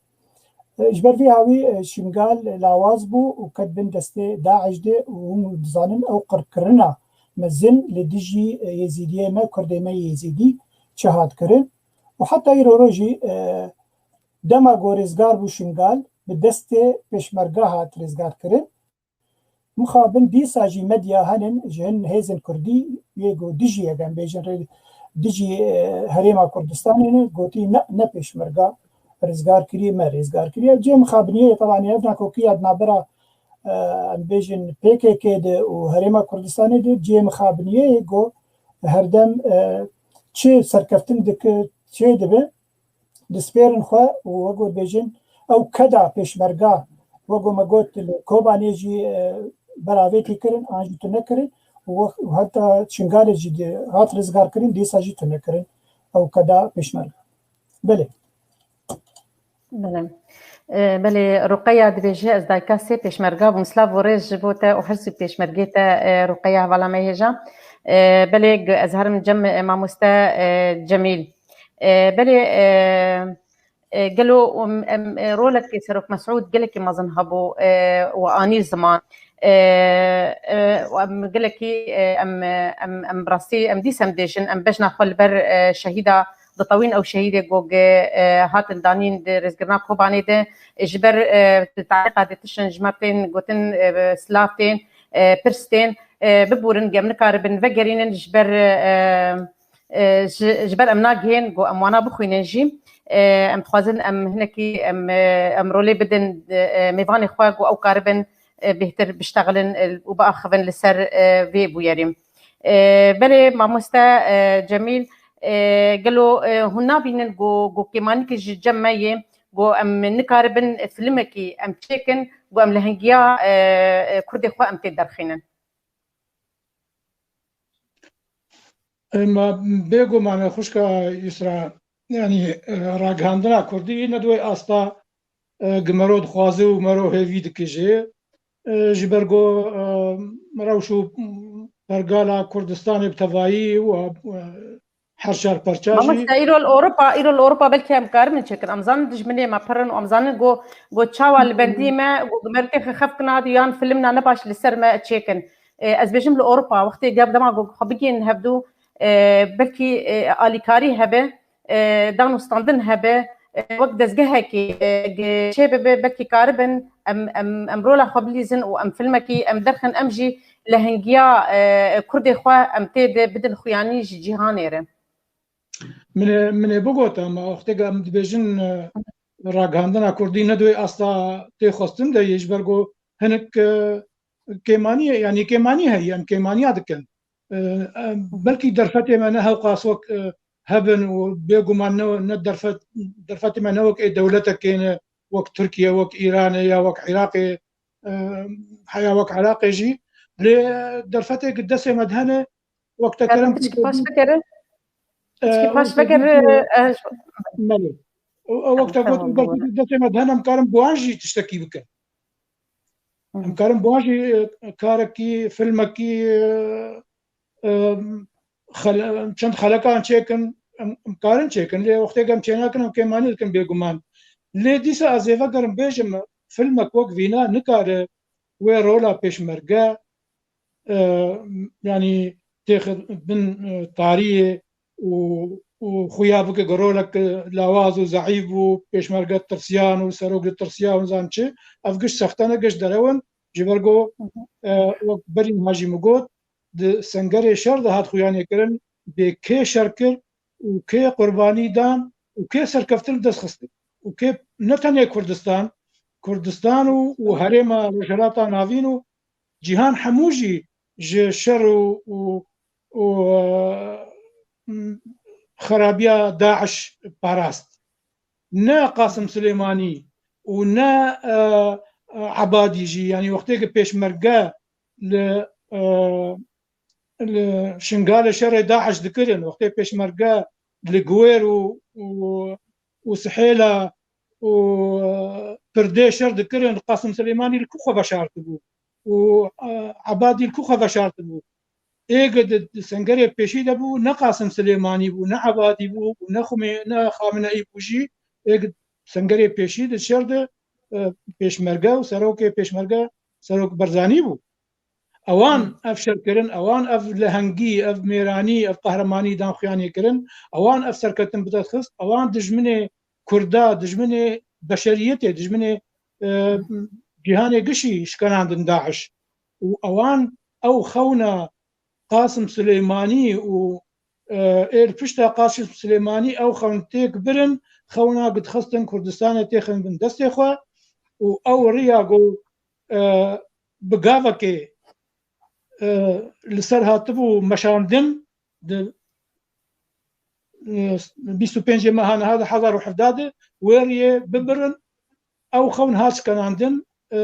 E, ji ber vê hawî, e, Şingal lawaz bû û ket bin destê DAIŞ de û hûn dizanin ew qirkirina mezin li dijî, e, Êzîdiyê me, Kurdê me Êzîdî çi hat kirin. Û heta îro rojî, e, dema ku rêzgar bû Şingal, bi destê pêşmerga hat rêzgar kirin. Mixabin dîsa jî medya henin ji hin hêzên kurdî yê ku dijî, eger em bêjin rê-, dijî, e, Herêma Kurdistanê ne, gotî ne, ne pêşmerga rêzgar kiriye, me rêzgar kiriye. Cihê mixabiniyê, tebanî ev nakokiya di navbera, e, em bêjin P K K de û Herêma Kurdistanê de cihê mixabiniyê ye ku herdem, e, çi serkeftin dike, çê dibe, dispêrin xwe û wek bêjin ew keda pêşmerga, wek me got li Kobanê jî, e, beravêtî kirin, an jî tune kirin û wek, heta Şingalê jî di, hat rizgar kirin, dîsa jî tune kirin ew keda pêşmerga. Belê. Belê. E, belê, Ruqeya dibêje, ez dayika sê pêşmerga bûm. Silav û rêz ji bo te û her sî pêşmergê te, e, Ruqeya hevala me hêja. E, belê, g-, ez herim cem, e, mamoste, e, Cemîl. E, belê, e, e, gelo, um, em, e, rolekê Serok Mesûd gelekî mezin hebû, e, û anî ziman. E, e, û em gelekî, e, em, e, em, em bi rastî, em dîs em dêjin, em bejna xwe li ber, e, şehîda ditewîn, ew şehîdê ku, e, hatin danîn di rêzgirina Kobanê de, e, ji ber, e, di tarîxa de tiştin ji me tên gotin, e, silav tên, e, pirs tên, e, bibûrin, em nikaribin vegerînin ji ber, e, e, ji, ji ber em nagihên ku em wana bixwînin jî, e, em dixwazin em hinekî em, e, em rolê bidin, e, mêvanê xwe ku ew karibin, e, bêhtir biştexilin, e, û biaxivin li ser, e, vê bûyerî. E, belê mamoste, e, Cemîl, e, gelo, e, hûn nabînin ku, ku kêmanîkî ji cem me yê, ku em nikaribin filmekî em çêkin, ku em lehengiya, e, e, Kurdê xwe em tê derxînin? Ema bêguman e xwişka Yusra, yanî, e, ragihandina kurdî ne di wê asta, e, gi mero dixwaze û mero hêvî dike jî. E, ji ber ku, e, rewş û pergala Kurdistanê bi tevayî û, e, her çar perça jî. Mamoste, îro li Ewropa, îro li Ewropa belkî em karibin çêkin. Em zanin dijminê me pir in û em zanin ku, ku çawa li bendî me, ku, ku me têxe xev kina yan filmna nebaş li ser me çêkin. E, ez bêjim li Ewropa, wextê gel dema ku xwe bigihînin hevdû, e, belkî, e, alîkarî hebe, e, dan û standin hebe, e, wek dezgehekî, e, ge-, çê bibe, belkî karibin em, em, em rola xwe bilîzin û em filmekî em derxin, em jî lehengiya, e, Kurdê xwe em tê de bidin xuyanî ji cîhanê re. Min ê, min ê bigota, ma wextê ku em dibêjin, e, ragihandina kurdî ne di wê asta tê xwestin de yê, ji ber ku hinek, e, kêmanî ye, yanî kêmanî heye, em kêmaniya dikin. E, e, belkî derfetê me ne hewqas wek, e, hebin û bêguman ne, ne derfet, derfetê me ne wek ê dewletekê ne, wek Tirkiye, wek Îranê ya wek Iraqê, e, heya wek Iraqê jî. Lê derfetê ku destê me de hene, wek te kerem, piçek paş bikere. Pişkî paş veger, e, e, Melê. Ew, ew wexta got, tamam, belkî destê me dihen, em karin bi wan jî tiştekî bikin. Hı. Em karin bi wan jî, e, karekî, filmekî, e, e, xele-, çend xelekan çêkin, em, em karin çêkin. Lê wextê em çênakin, em kêmanî dikin bêguman. Lê dîsa ez ê vegerim bêjim, filmek wek vîna nikare wê rola pêşmerge, e, yanî têxe bin, e, tariyê û, û xuya bike ku rolek lawaz û zeîf bû, pêşmerge tirsiyan û serok li tirsiya û nizam çi, ev giş sexte ne, giş derew in, ji ber ku, e, wek berî niha jî min got, di sengerê şer de hat xuyanê kirin, bê kê şer kir û kê qurbanî dan û kê serkeftin dest xistin û kê ne tenê Kurdistan, Kurdistan û, û herêma Rojhilata Navîn û cîhan hemû jî ji şer û, û, û, e, xerabiya DAIŞ parast. Ne Qasim Silêmanî û ne, e, e, Ebadî jî, yanî wextê ku pêşmerge li, e, li Şingalê şerê DAIŞ dikirin, wextê pêşmerge li Guwêr û, û, û Sihêla û, e, Pirdê şer dikirin, Qasim Silêmanî li ku xwe veşartibû û, e, Ebadî li ku xwe veşartibû. Ê ku di, di sengerê pêşî de bû, ne Qasim Silêmanî bû, ne Ebadî bû û ne Xumê-, ne Xameneî bû jî, ê ku sengerê pêşî di şer de, e, pêşmerge û serokê pêşmerge Serok Barzanî bû. Ewan ev şer kirin, ewan ev lehengî, ev mêranî, ev qehremanî dan xuyanê kirin, ewan ev serketin bi dest xist, ewan dijminê Kurda, dijminê beşeriyetê, dijminê, e, cîhanê gişî şikenandin DAIŞ. Û ewan ew xewna Qasim Silêmanî û, e, ê li pişta Qasim Silêmanî ew xewn têk birin, xewna ku dixistin Kurdistanê têxin bin destê xwe û ew riya ku, e, bi gavekê, e, li ser hatibû meşandin di, e, bîst û pêncê meha niha di hezar û hevdeh de wê riyê bibirin, ew xewn hat şikenandin, e,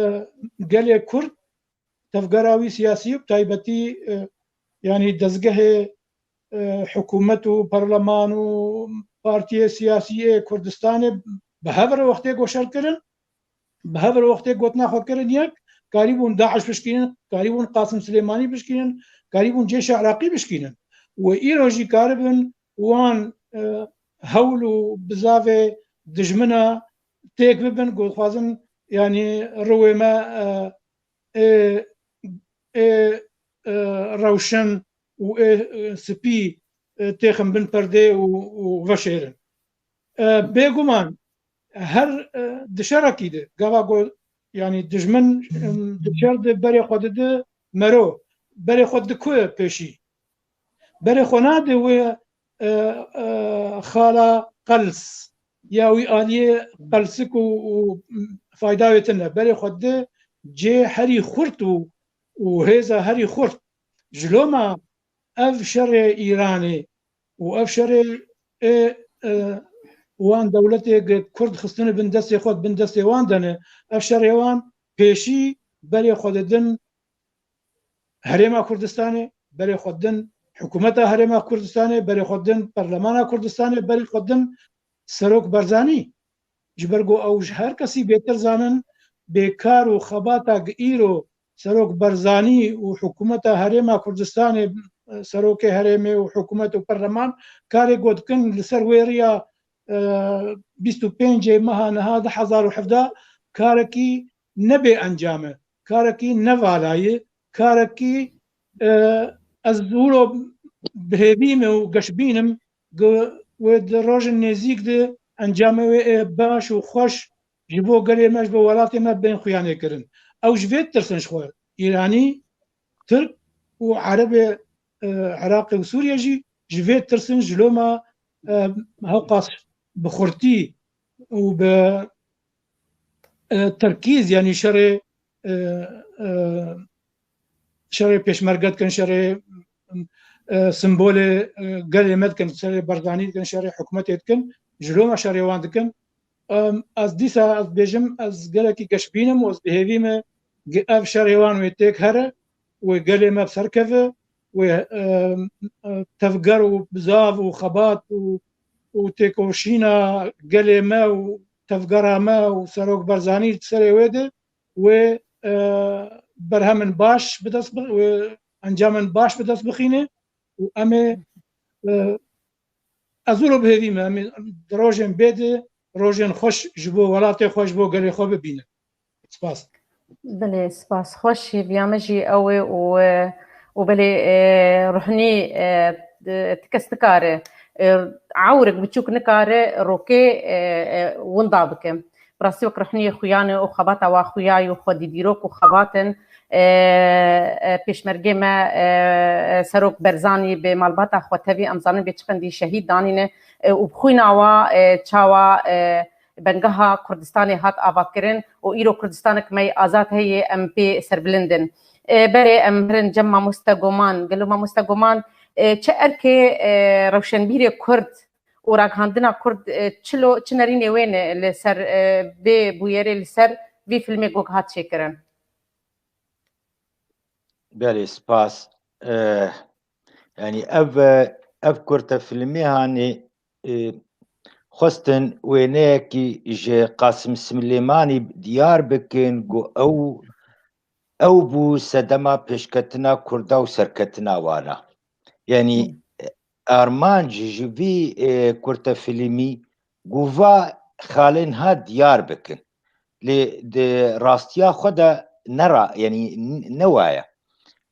gelê Kurd, tevgera wî siyasî û bi taybetî, e, yanî dezgehê, e, hikûmet û parleman û partiyê siyasî ê Kurdistanê bi hev re wextê goşer kirin, bi hev re wextê gotina xwe kirin yek, karîbûn DAIŞ bişkînin, karîbûn Qasim Silêmanî bişkînin, karîbûn Cêşa Iraqî bişkînin. Wê îro jî karibin wan, e, hewl û bizavê dijmina têk bibin, ku dixwazin, yanî riwê me, e, ê, ê, e, rewşen û ê, e, spî, e, têxin bin perdê û, û veşêrin. E, bêguman her, e, di şerekî de, gava ku, yanî dijmin, em, di şer de berê xwe dide mero, berê xwe dike pêşî. Berê xwe nade wê, e, e, xala qels ya wî aliyê qelsik û, û fayda wê tune. Berê xwe dide cê herî xurt û, û hêza herî xurt. Ji loma ev şerê Îranê û ev şerê ê, e, wan dewletê ku Kurd xistine bin destê xwe, bin destê wan de ne, ev şerê wan pêşî berê xwe didin Herêma Kurdistanê, berê xwe didin hikûmeta Herêma Kurdistanê, berê xwe didin Perlemana Kurdistanê, berê xwe didin Serok Barzanî. Ji ber ku ew ji her kesî bêtir zanin, bê kar û xebata ku îro Serok Barzanî û hikûmeta Herêma Kurdistanê, serokê herêmê û hikûmet û perleman karê ku dikin li ser wê riya, e, bîst û pêncê meha niha du hezar û hevdeh karekî ne bê encam e, karekî ne vala ye, karekî, e, ez wilo bi hêvî me û geşbîn im ku wê di rojên nêzîk de encamê wê ê baş û xweş ji bo gelê me, ji bo welatê me bên xuyanê kirin. Ew ji vê ditirsin ji xwe. Îranî, Tirk û Erebê, e, Iraqê û Sûriye jî ji vê ditirsin, ji loma, e, hewqas bi xurtî û bi, e, terkîz, yanî şerê, e, e, şerê pêşmerge dikin, şerê, e, simbolê, e, gelê me dikin, şerê Barzanî dikin, şerê hikûmetê dikin, ji loma şerê wan dikin. Em, ez dîsa ez dibêjim, ez gelekî geşbîn im û ez bi hêvî me ge-, ev şerê wan wê têk here, wê gelê me bi ser keve, wê, e, e, tevger û bizav û xebat û, û têkoşîna gelê me û tevgera me û Serok Barzanî di serê wê de wê, e, berhemin baş bi dest bi-, wê encamên baş bi dest bixîne û em ê, e, ez wilo bi hêvî me, em ê di rojên bê de rojên xweş ji bo welatê xwe, ji bo gelê xwe bibînin. Spas. Belê, spas. Xweş, hêviya me jî ew ê û, û belê, e, ruhnî, e, ti kes nikare, e, ewrik biçûk nikare rokê, e, e, winda bike. Bi rastî wek ruhniyê xuyan e û xebata wa xuya û xwedî dîrok û xebat in, e, e, pêşmergê me, e, e, Serok Barzanî bi malbata xwe tevî em zanin bê çi qendî şehîd danîne, e, û bi xwîna wa, e, çawa, e, bengeha Kurdistanê hat avakirin û îro Kurdistanek me yê azad heye, em pê serbilind in. E, berê em herin cem mamoste Goman. Gelo mamoste Goman, e, çi erkê, e, rewşenbîrê Kurd û ragihandina Kurd, e, çilo, çi nerînê wê ne li ser, e, vê bûyerê, li ser vî filmê ku hat çêkirin? Belê, spas. E, yanî ev, ev kurte filmê hanê, e, xwestin wêneyekî ji Qasim Silêmanî diyar bikin ku ew, ew bû sedema pêşketina Kurda û serketina wana. Yanî armanc ji vî, e, kurte filmî ku va xalên ha diyar bikin. Lê di rastiya xwe de ne ra-, yanî n-, ne waya.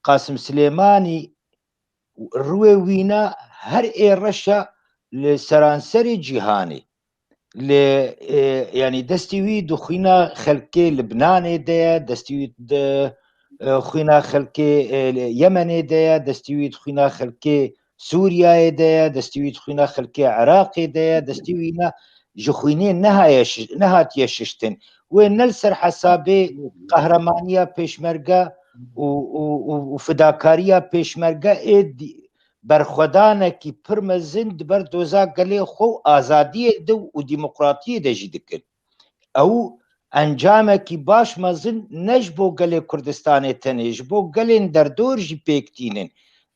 Qasim Silêmanî rûyê wîna her ê reşa li seranserê cîhanê. Li, e, yanî destî wî di xwîna xelkê Libnanê de ye, destî wî di, e, xwîna xelkê, e, Yemenê de ye, destî wî di xwîna xelkê Sûriyeyê de ye, destî wî di xwîna xelkê Iraqê de ye, destî wîna ji xwînê nehaye şi-, nehatiye şiştin. Wê ne li ser hesabê qehremaniya pêşmerge û, û, û, û fidakariya pêşmerge ê dî-, berxwedanekî pir mezin di ber doza gelê xwe û azadiyê de û demokratiyê de jî dikin. Ew encamekî baş mezin ne ji bo gelê Kurdistanê tenê, ji bo gelên derdor jî pêk tînin.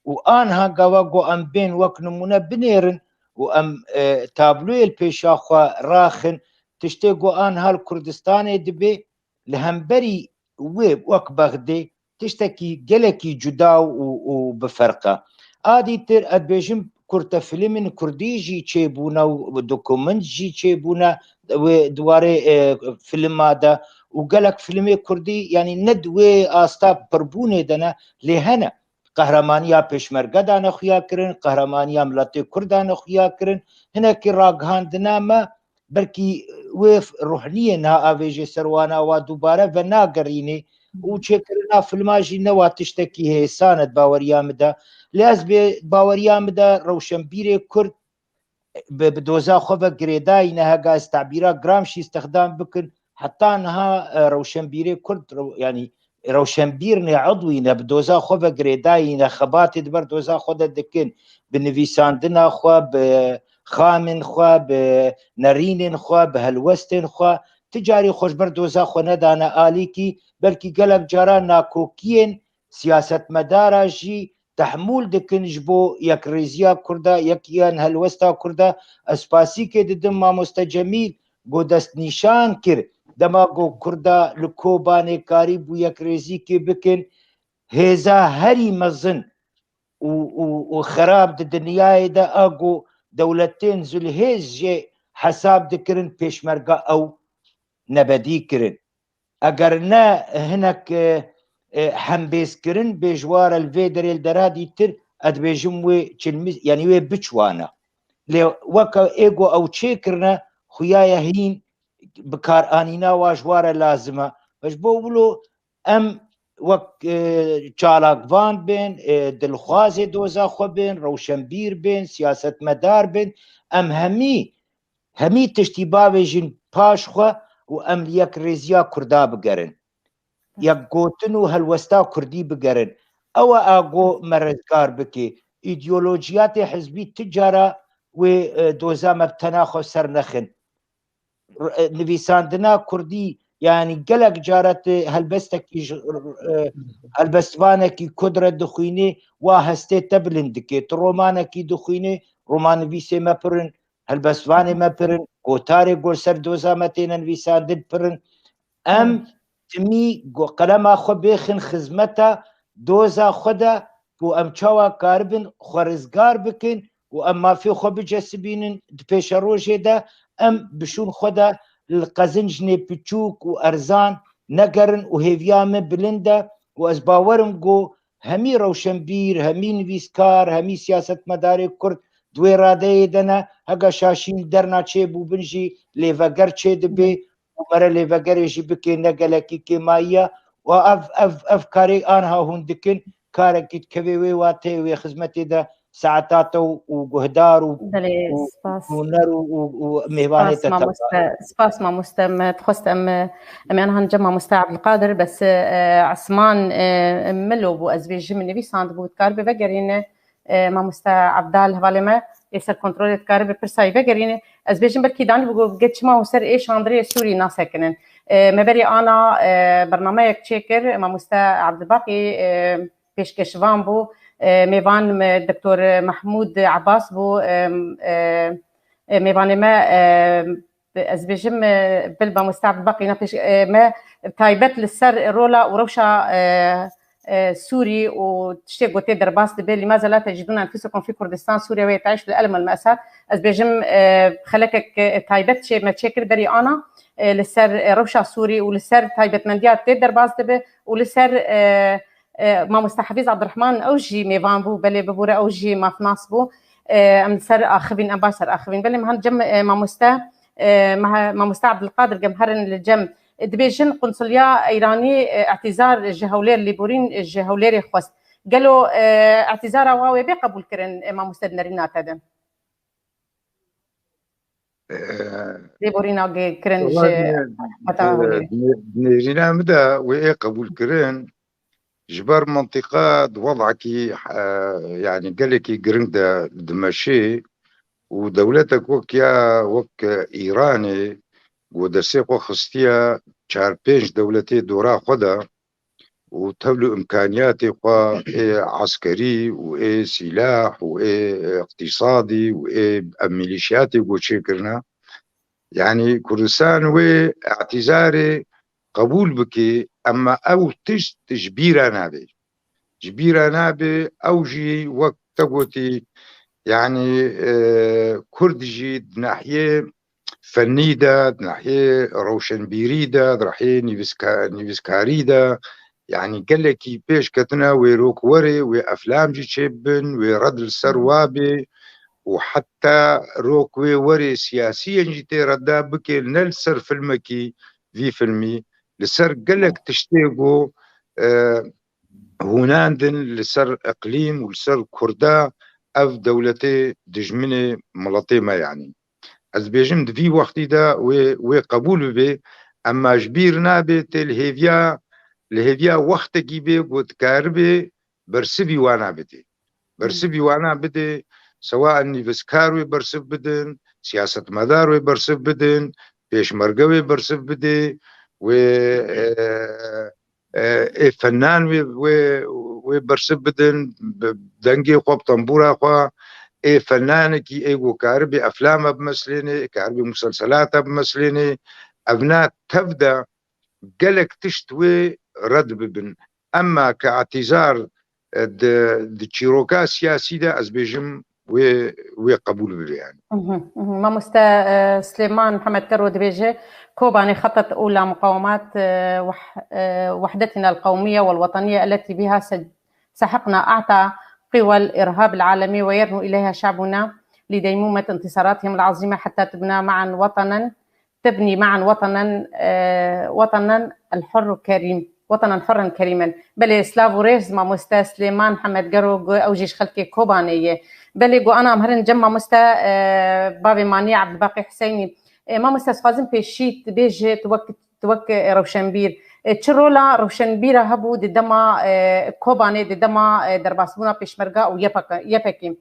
Û anha gava ku em bên wek nimûne binêrin û em, e, tabloyê li pêşa xwe raxin, tiştê ku anha li Kurdistanê dibe, li hemberî wê wek Bexdê tiştekî gelekî cuda û, û bi ferq e. A dîtir, ez dibêjim, kurtefilmên kurdî jî çêbûne û dokument jî çêbûne wê di warê, e, filma de û gelek filmê kurdî, yanî ne di wê asta pirbûnê de ne, lê hene. Qehramaniya pêşmerge dane xuya kirin, qehramaniya miletê kurd dane xuya kirin. Hinekî ragihandina me belkî wê f-, ruhniyê niha avêjê ser wana wa dubare venagerînê û çêkirina filma jî ne wa tiştekî hêsan e di baweriya min de. Lê ez bê baweriya min de rewşenbîrê kurd bi, bi doza xwe ve girêdayî ne, hega ez tebîra Gramsci stexdam bikin, heta niha, e, rewşenbîrê kurd, rew-, yanî rewşenbîr ne, edwî ne, bi doza xwe ve girêdayî ne, xebatê di ber doza xwe de dikin, bi nivîsandina xwe, bi xamên xwe, bi nerînên xwe, bi helwestên xwe, ti carî xwe ji ber doza xwe nedane alîkî, belkî gelek caran nakokiyên siyasetmedara jî tehmûl dikin ji bo yekrêziya Kurda, yek yan helwesta Kurda. Ez spasîkê didim mamoste Cemîl, ku destnîşan kir, dema ku Kurda li Kobanê karîbû yekrêzîkê bikin, hêza herî mezin û, û, û xerab di dinyayê de a ku dewletên zilhêz jê hesab dikirin, pêşmerga ew nebedî kirin. Eger ne hinek, e, e, hembêzkirin bê ji wa re li vê derê li dera dîtir, ez dibêjim wê çilmîz, yanî wê biçwana. Lê weke ê ku ew çêkirine, xuya ye hîn bikaranîna wa ji wa re lazim e. Ji bo wilo em wek, e, çalakvan bên, e, dilxwazê doza xwe bên, rewşenbîr bên, siyasetmedar bên, em hemî hemî tiştî bavêjin paş xwe û em li yekrêziya Kurda bigerin. Yekgotin û helwesta Kurdî bigerin. Ew e a ku me rizgar bike. Îdeolojiyatê hizbî ti cara wê, e, doza me bi tena xwe ser nexin. R-, e, nivîsandina Kurdî Yanî gelek cara tu helbestekî ji, e, helbestvanekî Kurd re dixwînî, wa hestê te bilind dike. Tu romanekî dixwînî, romannivîsê me pir in, helbestvanê me pir in, gotarê ku li ser doza me têne nivîsandin pir in. Em timî ku qelema xwe bêxin xizmeta doza xwe de, ku em çawa karibin xwe rizgar bikin û em mafê xwe bicesibînin di pêşerojê de, em bi şûn xwe de li qezincinê piçûk û erzan negerin û hêviya me bilind e û ez bawer im ku hemî rewşenbîr, hemî nivîskar, hemî siyasetmedarê Kurd di wê radeyê de ne, hega şaşîn derna çêbûbin jî lêveger çêdibe û mere lêvegerê jî bikê ne gelekî kêmayî ye. Û ev, ev, ev karê anha hûn dikin, karekî dikevê wê wateyê wê xizmetê de saeta te û, û guhdar û, Belê, û spas. nûner û, û, û mêvanê Spas te mamoste, spas mamoste. Em dixwest em, em yan han cem mamoste Abdulkadir, bes, e, Esman, e, Milo bû, ez vê ji min nivîsand bû, dikar bi vegerîne, e, mamoste Abdal hevalê me, ê ser kontrolê dikar bi pirsayî vegerîne. Ez bêjim belkî danî bû, ge çima hûn ser ê şandrê Sûrî nasekinin. E, me berî ana, e, bernameyek çêkir, mamoste Abdulbaqî, e, pêşkeşvan bû. E, mêvan me Doktor Mehmûd Abbas bû. E, e, e, mêvanê me, e, ez bêjim, e, bil mamoste Abdulbaqî ne pêş, e, me taybet li ser rola û rewşa, e, e, Sûrî û tiştê gotê derbas dibe. لماذا لا تجدون أنفسكم في كردستان سوريا وهي تعيش الألم والمأساة. Ez bêjim, e, xelekek, e, taybet çê me çêkir berî ana, e, li ser, e, rewşa Sûrî û li ser taybetmendiya tê derbas dibe û li ser, e, e, mamoste Hafîz Abdurrahman, ew jî mêvan bû, belê bibûre ew jî mafnas bû. E, em li ser axivîn, em baş ser axivîn. Belê, em han cem, e, mamoste, e, ma-, mamoste Abdulkadir, gem herin li cem. E, dibêjin qunsulya Îranî, e, îtîzar ji Hewlêr lêborîn ji Hewlêrê xwest. Gelo, e, îtîzara wa wê bê qebûl kirin, e, mamoste, di nerîna te de? Lêborîna ge-, kirin ji heta Hewlêrê. Nêrîna min de wê ê qebûl kirin. Ji ber mentiqa di wedekî, e, yanî gelekî giring de dimeşê û dewletek wek ya, wek Îranê ku destê xwe xistiye çar pênc dewletê dora xwe de û tevl û imkaniyatê xwe ê eskerî û ê sîlah û ê iqtîsadî û ê ev milîşiyatê ku çêkirine. Yanî Kurdistan wê îtîzarê qebûl bikê, ema ew tişt ji bîra nabe. Ji bîra nabe, ew jî wek te gotî, yanî, e, Kurd jî di nahiyê fennî de, di nahiyê rewşenbîrî de, di nahiyê nivîska-, nivîskarî de, yanî gelekî pêş ketine wê rokwerê, wê eflam jî çêbibin, wê red li ser wa bê û heta rok wê werê siyasiyên jî tê redda bikê, ne li ser filmekî vî filmî, li ser gelek tiştê ku, e, hûnandin li ser iqlîm û li ser Kurda ev dewletê dijminê miletê me, yanî. Ez dibêjim di vî wextî de wê, wê qebûl bibe, ema ji bîr nabe tê li hêviya, li hêviya wextekî bê ku dikaribê bersivî wana bidê. Bersivî wana bidê, sewa nivîskar wê bersiv bidin, siyasetmedar wê bersiv bidin, pêşmerge wê bersiv bidê, wê, e, e, ê fenan wê, wê, wê bersiv bidin, bi dengê xwe, bi tembûra xwe, ê fenanekî ê ku karibê eflama bimeslênê, ê karibê muselselata bimeslênê, evna tev de gelek tişt wê red bibin. Ema ke îtîzar, e, di, di çîroka siyasî de ez bêjim wê, wê qebûl bibe yani. Mhm, mhm. Mamoste, e, Silêman Mihemed Kero dibêje, Kobanê خطت أولى مقاومات، e, weh-, e, وحدتنا القومية والوطنية التي بها سج-، سحقنا أعتى قوى الإرهاب العالمي ويرنو إليها شعبنا لديمومة انتصاراتهم العظيمة حتى تبنى معا وطنا تبني معا وطنا، آه، وطنا الحر كريم، وطنا حرا كريما. Belê, silav û rêz mamoste Silêman Mihemed Gero, got ew jî ji xelkê Kobanê ye. Belê, got ana em herin cem mamoste, e, bavê Manî Ebdulbaqî Huseynî. E, mamoste, ez xwazim pêşî tu bêje, tu wek, tu wek, e, rewşenbîr. E, çi rola rewşenbîra hebû di dema, e, Kobanê, di dema, e, derbasbûna Pêşmerga û Y P G, Y P G?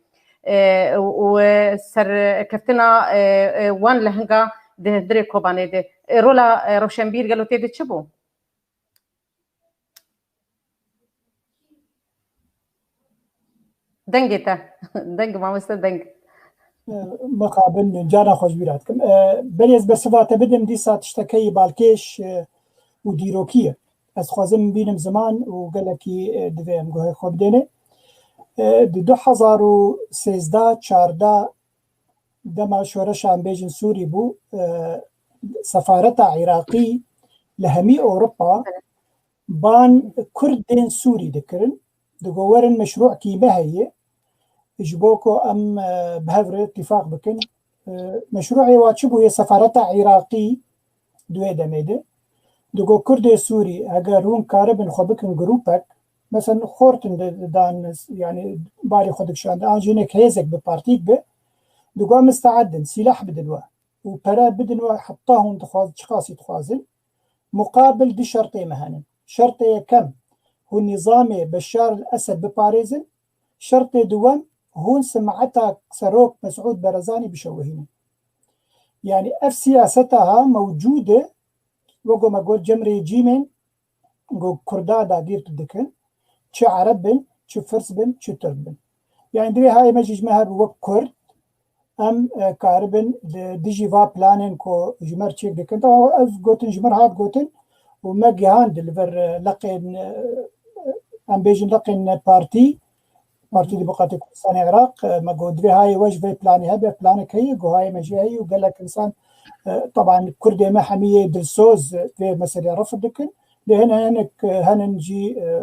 E, û, û, e, serkeftina, e, e, wan lehinga di hundirê Kobanê de. E, rola, e, rewşenbîr gelo tê de çi bû? Dengê te. Deng, mamoste, deng. Mixabin, cana xwe ji bîra dikim. E, berê ez bersiva te bidim, dîsa tiştekeyî balkêş, e, û dîrokî ye. Ez dixwazim bînim ziman û gelekî, e, divê em guhê xwe bidêne. E, di du hezar û sêzdeh çardeh dema şoreşa em bêjin Sûrî bû, e, sefareta Iraqî li hemî Ewropa ban Kurdên Sûrî dikirin. Digo werin meşrûekî me heye, ji bo ku em, e, bi hev re îtîfaq bikin. E, meşrûê wa çi bûye? Sefareta Iraqî di wê demê de. Digo Kurdê Sûrî, heger hûn karibin xwe bikin grûpek, mesela xortin de dan, yani barê xwe dikişandin, an jî hinek hêzek bi partîk be, digo em misteed in, sîlah bidin we. Û pere bidin we heta hûn dixwaz-, çiqasî dixwazin. Muqabil du şertê me henin. Şertê yekem, hûn nîzamê Beşar el Esed biparêzin. Şertê duwem, hûn simeta serok Mesûd Berezanî bişewihînin. Yani ev siyaseta ha mewcûd e, wek me got cem rejîmên ku Kurda dagîr dikin, çi Ereb bin, çi Firs bin, çi Tirk bin. Yani divê hayê me jî ji me hebû wek Kurd, em, e, karibin li dijî va planên ku ji me re çêk dikin. Tawa ev gotin ji me re hat gotin û me gihand li vir, e, leqên, e, em bêjin leqên partî, Partî Demokratîk Kurdistanê Iraq, e, me got divê hayê we ji vê planê hebe, planek heye, got hayê me jî heye û gelek insan, e, taban Kurdê me hemî yê dilsoz, e, vê meselê refd dikin. Lê hene hinek, e, henin jî, e,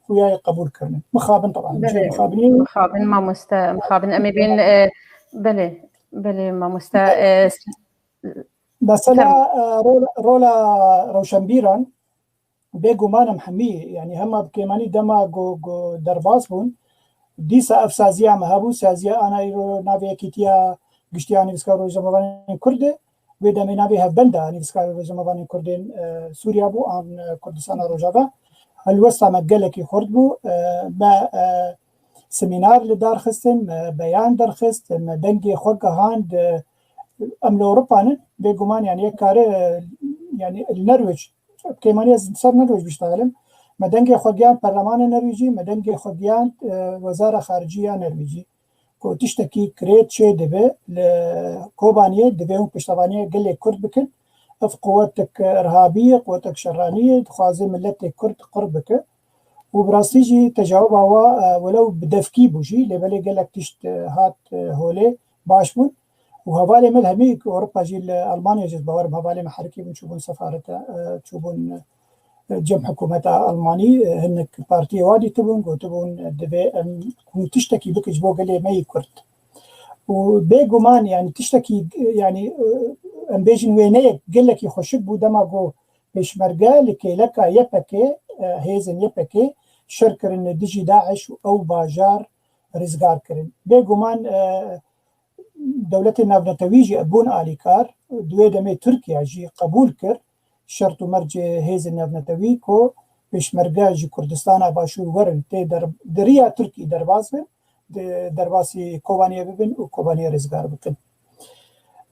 xuya yê qebûl kirine. Mixabin taban. Cihê Belê, mixabinî. Mixabin mamoste, mixabin em ê bên, e, belê, belê mamoste, e, s- Mesela, Tabii. e, rol-, rola rewşenbîran bêguman em hemî, yani hema bi kêmanî dema ku, ku derbas bûn, dîsa ev saziya me hebû, saziya ana îro navê Yekîtiya Giştî ya Nivîskar û Rojnamevanên Kurd e, wê demê navê Hevbenda Nivîskar û Rojnamevanên Kurdên, e, Sûriya bû, an, e, Kurdistana Rojava. Helwesta me gelekî xurt bû, e, me, e, semînar li dar xistin, me beyan derxist, me dengê xwe gihand, e, em li Ewropa nin, bêguman yani yek kare, e, yani li Nerwêc, kêmanî ez ser Nerwêc biştaxelim, me dengê xwe giyan perlemana Nerwêcî, me dengê xwe giyan, e, wezara xaricî ya Nerwêcî. Ku tiştekî kirêt çê dibe li Kobaniyê, divê hûn piştevaniya gelê Kurd bikin. Ev quwetek irhabî ye, quwetek şeranî ye, dixwaze miletê Kurd qir bike. Û bi rastî jî tecawuba wa, e, welew bi devkî bû jî, lê belê gelek tişt, e, hat, e, holê baş bûn. Û hevalê me li hemî Ewropa jî li Almanya jî ez bawer im hevalê me herikî bûn, çûbûn sefareta, e, çûbûn, e, cem hikûmeta Almanî, e, hinek partiyê wa dîtibûn, gotibûn, e, divê em hûn tiştekî bikin ji bo gelê me yî Kurd. Û bêguman, yani tiştekî, yani, e, em bêjin wêneyek gelekî xweşik bû dema ku pêşmerge li kêleka Y P G, e, hêzên Y P G şer kirin li dijî DAIŞ û ew bajar rizgar kirin. Bêguman, e, dewletên navnetewî jî bûn alîkar, di wê demê Tirkiye jî qebûl kir şert û mercê hêzên navnetewî ku pêşmerge ji Kurdistana Başûr werin tê der-, di riya Tirkî derbas bin, di derbasî Kobaniyê bibin û Kobaniyê rizgar bikin.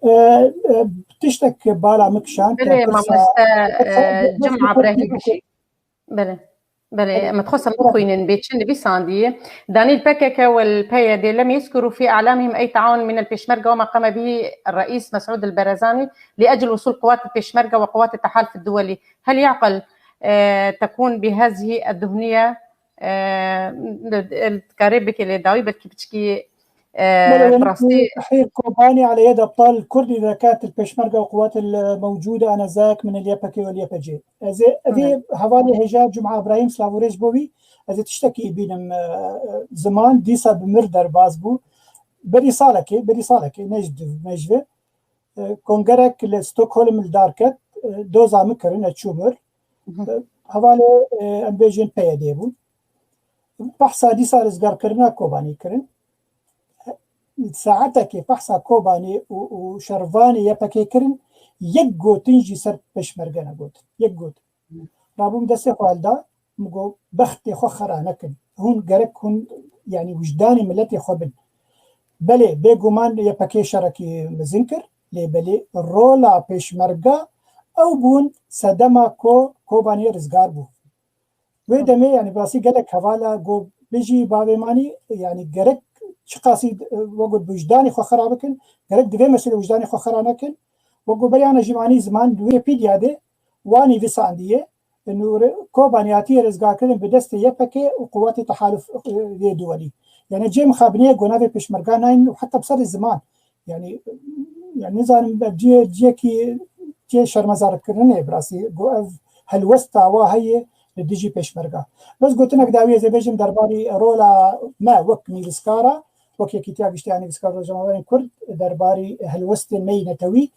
E, e, tiştek bala min kişand, Belê, pirsa, mamoste, pirsa, e, pirsa, Cuma pirsa, Brehîm jî. Belê. Belê، Evet. Em dixwestin bixwînin bê çi nivîsandî. دليل P K K والPYD لم يذكروا في أعلامهم أي تعاون من البيشمركة وما قام به الرئيس مسعود البرزاني لأجل وصول قوات البيشمركة وقوات التحالف الدولي. هل يعقل، آه، تكون بهذه الدهنية؟ آه، dikarê bikê lê dawî belkî piçkî، آه، Belê, bi rastî. تحرير كوباني على يد أبطال الكرد إذا كانت البيشمركة والقوات الموجودة آنذاك من ال Y P G وال Y P G. Ez ê, ez ê hevalê hêja Cuma Ibrahîm, silav û rêz bo wî, ez ê tiştekî bînim, e, e, ziman, dîsa bi mir derbas bû. Berî salekê, berî salekê, ne ji div, ne ji vê. E, kongerek li Stockholm li dar ket, e, doza min kirin, ez çûm wir. E, hevalê, e, em bêjin P Y D bûn. Behsa dîsa rizgarkirina Kobanî kirin. Saetekê behsa Kobanê û, û şervanê Y P G kirin, yek gotin jî ser pêşmerge negotin. Yek gotin. Rabûm destê xwe hilda, min got, bextê xwe xera nekin. Hûn gerek hûn, yani, wijdanê miletê xwe bin. Belê, bêguman Y P G şerekî mezin kir. Lê belê rola pêşmerga ew bûn sedema ku Kobanê rizgar bû. Wê demê, yanî, bi rastî gelek heval e, got, bijî bavê manî, yanî, gerek çiqasî, e, wek got, wijdanê xwe xira bikin, gerek di vê meselê wijdanê xwe xira nekin. Wek got, beriya ne jî manî ziman di Wîkîpedya de wa nivîsandiye, Nûr Kobanî hatiye rizgarkirin bi destê Y P G û quwetê tehaluf, e, yê duwelî. Yanî, cê mixabinê ku navê pêşmerga nayîn û heta bi serê ziman. Yanî, yanî nizanim ev cihê, cihekî cihê şermezarkirinê bi rastî, ku ev helwesta wa heye li dijî pêşmerga. Bes gotinek dawî ez ê bêjim derbarî rola me wek nivîskara, wek Yekîtiya Giştî ya Nivîskar Rojnamevanên Kurd, derbarî helwestên me yî netewî,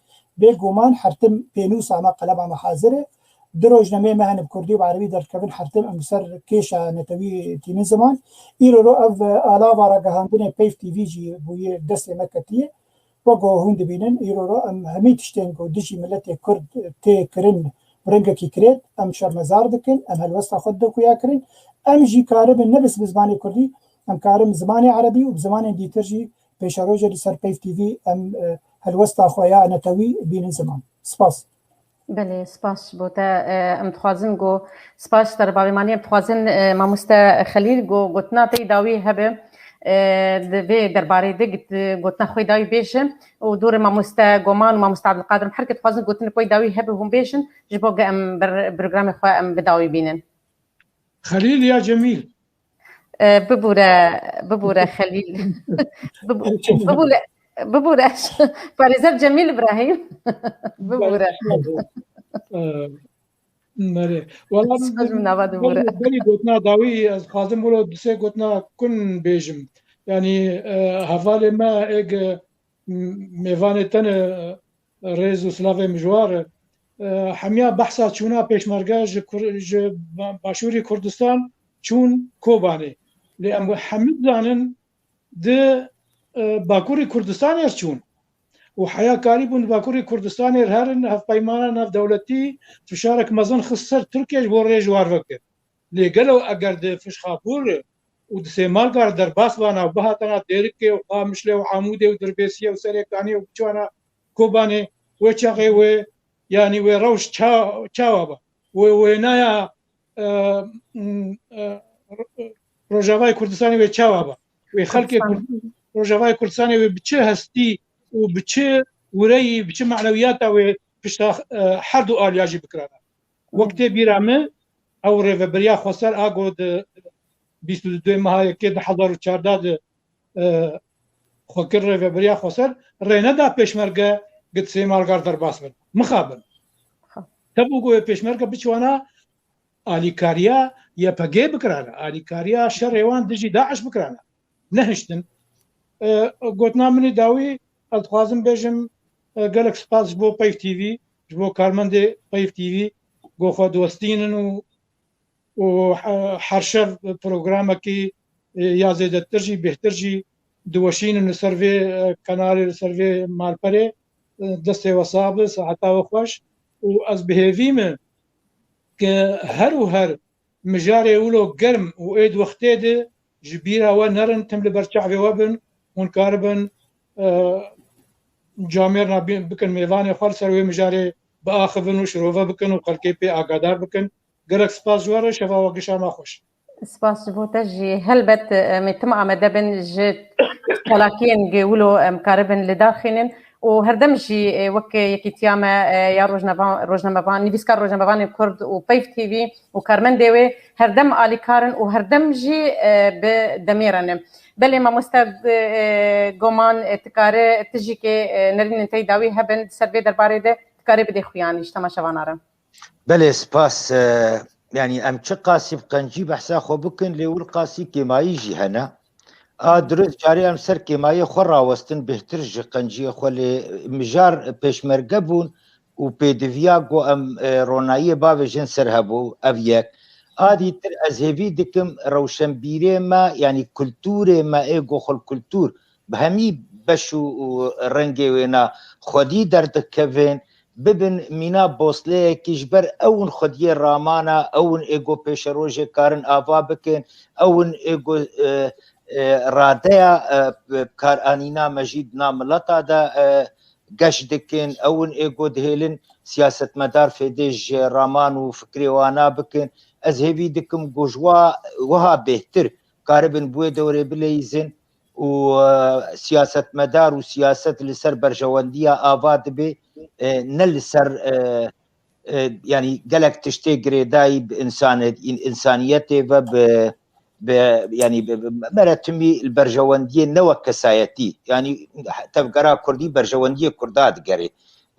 bêguman her tim pênûsa me, qelema me hazir e. Di rojnameyê me hene bi kurdî û bi erebî derdikevin, her tim em li ser kêşa netewî tînin ziman. Îro ro ev alava ragihandinê Peyv T V jî bûye destê me ketiye. Wek ku hûn dibînin, îro ro em hemî tiştên ku dijî miletê Kurd tê kirin, bi rengekî kirêt, em şermezar dikin, em helwesta xwe didin xuya kirin. Em jî karibin ne bi zimanê Kurdî, em karin zimanê Erebî û bi zimanên dîtir jî pêşerojê li ser Peyv T V em, e, helwesta xwe ya netewî bînin ziman. Spas. Belê, spas ji bo te. E, em dixwazin ku, spas ji te re bavê manî, em dixwazin, e, mamoste Xelîl ku gotina te yî dawî hebe, e, di vê derbarê de git-, gotina xwe yî dawî bêje û dorê mamoste Goman û mamoste Abdulkadir, em her ke dixwazin gotinek xwe yî dawî hebe hûn bêjin, ji bo ge em ber-, programê xwe em bi dawî bînin. Xelîl ya Cemîl? E, bibûre, bibûre Xelîl. Bibû-, bibûre, bibûre. Parêzer Cemîl Îbrahîm. Bibûre. E, Merê. Wala Spas min nava de bore. Berî, berî gotina dawî ez dixwazim wilo du sê gotina kun bêjim. Yanî, e, hevalê me êg, m-, mêvanê te ne, e, rêz û silavê min ji wan re. E, hemiya behsa çûna pêşmerge ji Kur-, ji ba-, Başûrê Kurdistan çûn Kobanê. Lê em hemî dizanin di, e, Bakurê Kurdistanê re çûn. Û heya karîbûn di Bakurê Kurdistanê re herin, hevpeymana navdewletî fişarek mezin xist ser Tirkiye ji bo rê ji wan vekirin. Lê gelo eger di Fişxapûr û di Sêmalka re derbas bana û bihatana Dêrikê û Qamişlê û Amûdê û Dirbêsiyê û Serêkaniyê û biçûna Kobanê, wê çaxê wê, yanî wê rewş ça-, çawa ba? Wê wênaya, e, m, e, Rojavayê Kurdistanê wê çawa ba? Wê xelkê Kurdistan. Kurd-, Rojavayê Kurdistanê wê bi çi hestî û bi çi wireyî, bi çi manewiyata wê pişta, e, her du aliya jî bikirana? Wek tê bîra min, ew rêvebiriya xweser a ku di bîst û du meha yekê du hezar û çardeh de, e, xwe kir rêvebiriya xweser, rê neda pêşmerge git Sêmalka re derbas bin. Mixabin. Ha. Tebû ku wê pêşmerge biçûna alîkariya Y P G bikirana, alîkariya şerê wan dijî DAIŞ bikirana. Nehiştin. E, gotina min ê dawî, ez dixwazim bêjim, e, gelek spas ji bo Peyv T V, ji bo karmendê Peyv T V, ku xwe diwestînin û, û he-, her şev programekî, e, ya zêdetir jî, bêhtir jî diweşînin li ser vê, e, kanalê, li ser vê malperê, e, destê we sax be, saeta we xweş. Û ez bi hêvî me ke her û her mijarê wilo germ û êd wextê de ji bîra we nerin, tim li ber çavê we bin, hûn karibin, e, camêrna bi-, bikin mêvanê xwe, li ser wê mijarê biaxivin û şirove bikin û xelkê pê agadar bikin. Gelek spas ji we re, şeva we giş ama xweş. Spas ji bo te jî. Helbet, em ê tim amade bin ji çalakiyên ge wilo em karibin li dar xînin û herdem jî, e, wek yekîtiya me, e, ya rojnava-, rojnamevan, nivîskar rojnamevanên Kurd û Peyv T V û karmendê wê herdem alîkar in û herdem jî, e, bi demê re ne. Belê mamoste, e, Goman, e, tu kare tu jî ke, e, nerînên te yî dawî hebin di ser vê derbarê de, tu kare bidê xuyanî ji temaşevana re. Belê, spas. E, yanî em çi qasî bi qencî behsa xwe bikin, lê wir qasî kêmayî jî hene. A dirust carê em ser kêmayê xwe rawestin, bêhtir ji qenciyê xwe, lê mijar pêşmerge bûn û pêdiviya ku em, e, ronayiyê bavêjin ser hebû, ev yek. A dîtir ez hêvî dikim rewşenbîrê me, yanî kultûrê me ê ku xwe kultûr bi hemî beş û, û rengê wêna xwedî derdikevin, bibin mîna bosleyekî ji ber ew in xwediyê ramana, ew in ê ku pêşerojê karin ava bikin, ew in ê ku, e, e, radeya, e, karanîna me jî di nav mileta de, e, geş dikin, ew in ê ku dihêlin siyasetmedar fêdê ji raman û fikrê wana bikin. Ez hêvî dikim ku ji wa wiha bêhtir karibin bi wê dewrê bileyîzin û, e, siyasetmedar û siyaset li ser berjewendiya ava dibe, e, ne li ser, e, e, yanî gelek tiştê girêdayî bi însan-, însaniyetê ve bi, bi, yanî bi, bi, mere timî li berjewendiyê ne wek kesayetî, yanî tevgera kurdî berjewendiyê kurda digerê.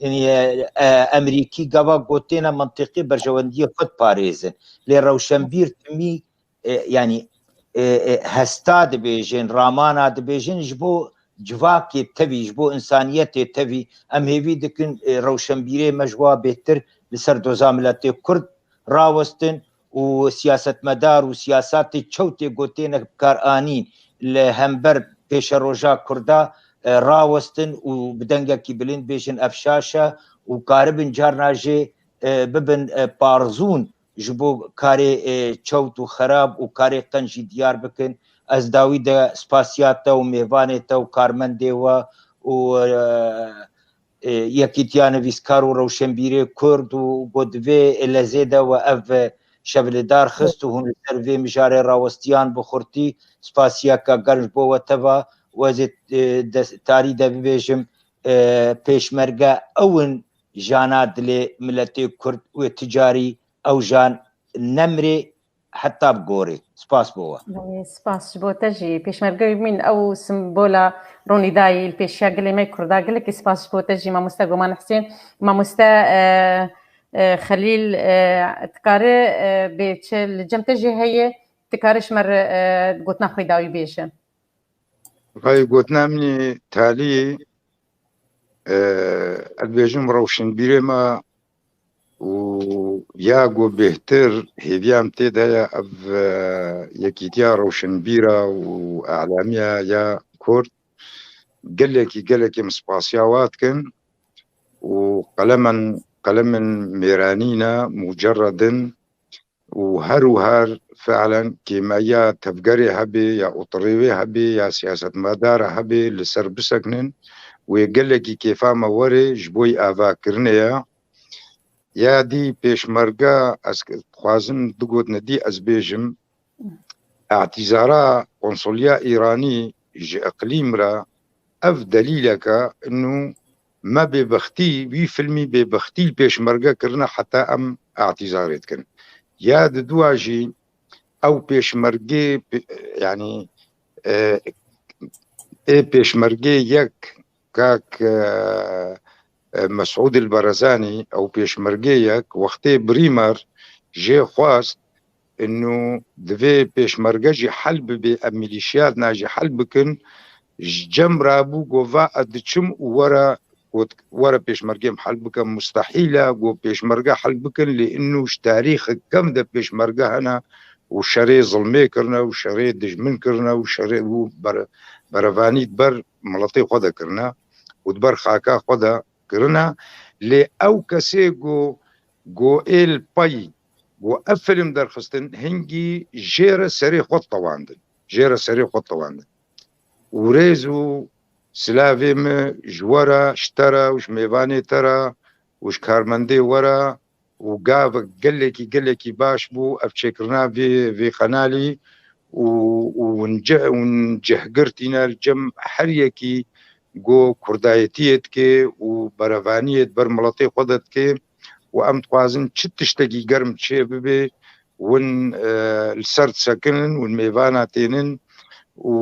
Yanî, e, e, Emerîkî gava gotêne mentiqî berjewendiyê xwe diparêzin. Lê rewşenbîr timî, e, yanî, e, e, hesta dibêjin, ramana dibêjin ji bo civakê tevî, ji bo însaniyetê tevî. Em hêvî dikin, e, rewşenbîrê me ji wa bêhtir li ser doza miletê Kurd rawestin û siyasetmedar û siyasatê çewtê ku têne bi kar anîn li hember pêşeroja Kurda, e, rawestin û bi dengekî bilind bêjin ev şaş e û karibin carna jê, e, bibin, e, parzûn ji bo karê, e, çewt û xerab û karê qenc jî diyar bikin. Ez dawî de spasiya te û mêvanê te û karmendê we û, e, e, Yekîtiya Nivîskar û Rewşenbîrê Kurd û ku di vê lezê de we ev, e, şev li dar xist û hûn li ser vê mijarê rawestiyan bi xurtî spasiyeke germ ji bo we teva û ez ê, e, des-, tarî de bibêjim, e, pêşmerge ew in jana dilê miletê Kurd wê ti carî ew jan nemrê heta bi gorê. Spas bo we. Belê, spas ji bo te jî. Pêşmerge wî bimîn ew simbola ronîdayî li pêşiya gelê me Kurda. Gelekî spas ji bo te jî mamoste Goman Husên. Mamoste, e, e, Xelîl, e, dikare, e, bê çi li cem te jî heye, dikare ji me re, e, gotina xwe dawî bêje. Vay gotina min ê talî, e, ez dibêjim rewşenbîrê me û ya ku bêhtir hêviya min tê de ye ev, e, yekîtiya rewşenbîra û e'lamiya ya Kurd gelekî, gelekî min spasiya wa dikin û qelemen, qelemin mêranî ne, mucerred in û her û her fiilen kêmeya tevgerê hebe ya otirêwê hebe ya siyasetmedara hebe li ser bisekinin wê gelekî kêfa me were ji bo yî avakirinê ye. Ya dî pêşmerge ez dixwazim du gotine dî ez bêjim. Îtîzara konsuliya Îranî ji iqlîm re ev delîleke inu me bêbextî, wî filmî bêbextî li pêşmerge kirine heta em îtîzarê dikin. Ya di dua jî ew pêşmergê, yanî, e, ê pêşmergê yek kak, e, e, Mesûd el Barazanî, ew pêşmergê yek wextê Brîmer jê xwest inu divê pêşmerge jî hel bibe, em milîşiyatna jî hel bikin, ji cem rabû got, va ez diçim û were, got, were pêşmergê em hel bikin, mustehîl e, got, pêşmerge hel bikin, lê inu ji tarîxek kevn de pêşmerge hene û şerê zilmê kirine û şerê dijmin kirine û şerê û ber-, berevanî di ber miletê xwe de kirine û di ber xaka xwe de kirine. Lê ew kesê ku, ku ê li pey, ku ev film derxistin, hingî jê re serê xwe tewandin. Jê re serê xwe tewandin. Û rêz û silavê min ji we re, ji te re û ji mêvanê te re û ji karmendê we re û gavek gelekî, gelekî baş bû ev çêkirina vê, vê qenalî û, û hûn ce-, hûn cih girtîne li cem her yekî ku kurdayetiyê dike û berevaniyê di ber miletê xwe de dike û em dixwazin çi tiştekî germ çê bibe, hûn, e, li ser disekinin, hûn mêvana tênin û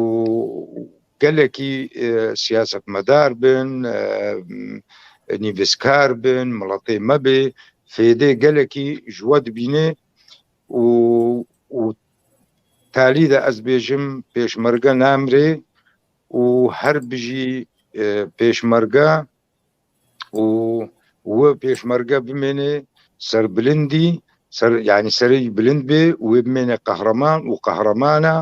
gelekî, e, siyasetmedar bin, e, nivîskar bin, miletê me bê, fêdê gelekî ji we dibîne û, û talî de ez bêjim pêşmerge namrê û her bijî, e, pêşmerge û wê pêşmerge bimêne serbilindî, ser, yanî serê wî bilind bê û wê bimêne qehreman û qehreman e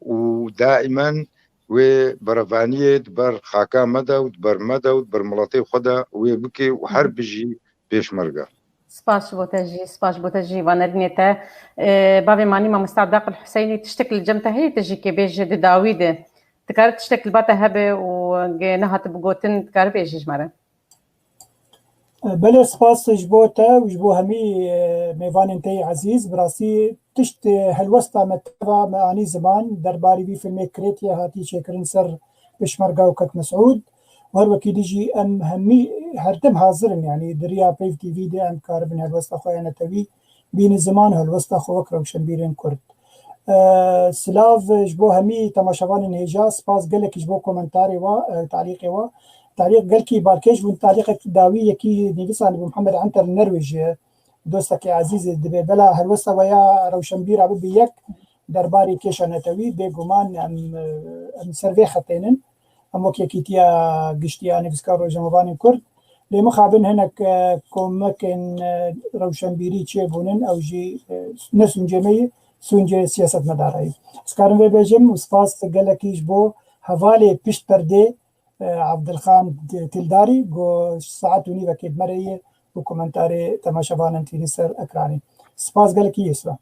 û daîmen wê berevaniyê di ber xaka me de û di ber me de û di ber miletê xwe de wê bike û her bijî pêşmerge. Spas ji bo te jî, spas ji bo te jî, vanerînê te. Ee, bavê manî mamosta Abdaqil Huseynî, tiştek li cem te heye, te jî kê bêje di dawî de. Dikare tiştek li ba te hebe û ge nehatibe gotin, dikare bêje ji me re. Belê, spas ji bo te û ji bo hemî, e, mêvanên te yê ezîz. Bi rastî tişt, e, helwesta me teva me anî ziman, derbarî vî filmê Krêtiyê hatî çêkirin ser Pêşmerga û Kek Mesûd. Û her wekî dî jî em hemî her tim hazir in, yanî di riya Peyv T V de em karibin helwesta xwe ya netewî bînin ziman, helwesta xwe wek rewşenbîrên Kurd. E, silav ji bo hemî temaşevanên hêja, spas gelekî ji bo komentarê wa, e, talîqê wa. Talîq gelkî balkêş bûn, talîqek dawî yekî nivîsanî bû, Mihemed Enter Nerwêjê, dostekî ezîzê dibe. Bela helwesta we ya rewşenbîra bibe yek derbarê kêşa netewî, bêguman em, em ser vê xetê nin. Em wek Yekîtiya Giştî ya Nivîskar û Rojnamevanên Kurd, lê mixabin hinek, e, komekên, e, rewşenbîrî çêbûnin, ew jî, e, ne sûncê me ye, sûncê siyasetmedara ye. Ez karim vê bêjim û spas gelekî ji bo hevalê pişt perdê, e, Abdilxan Tildarî, ku saet û nîvekê bi me re ye û komentarê temaşevanan tînin ser ekranê. Spas gelekî, Yusra.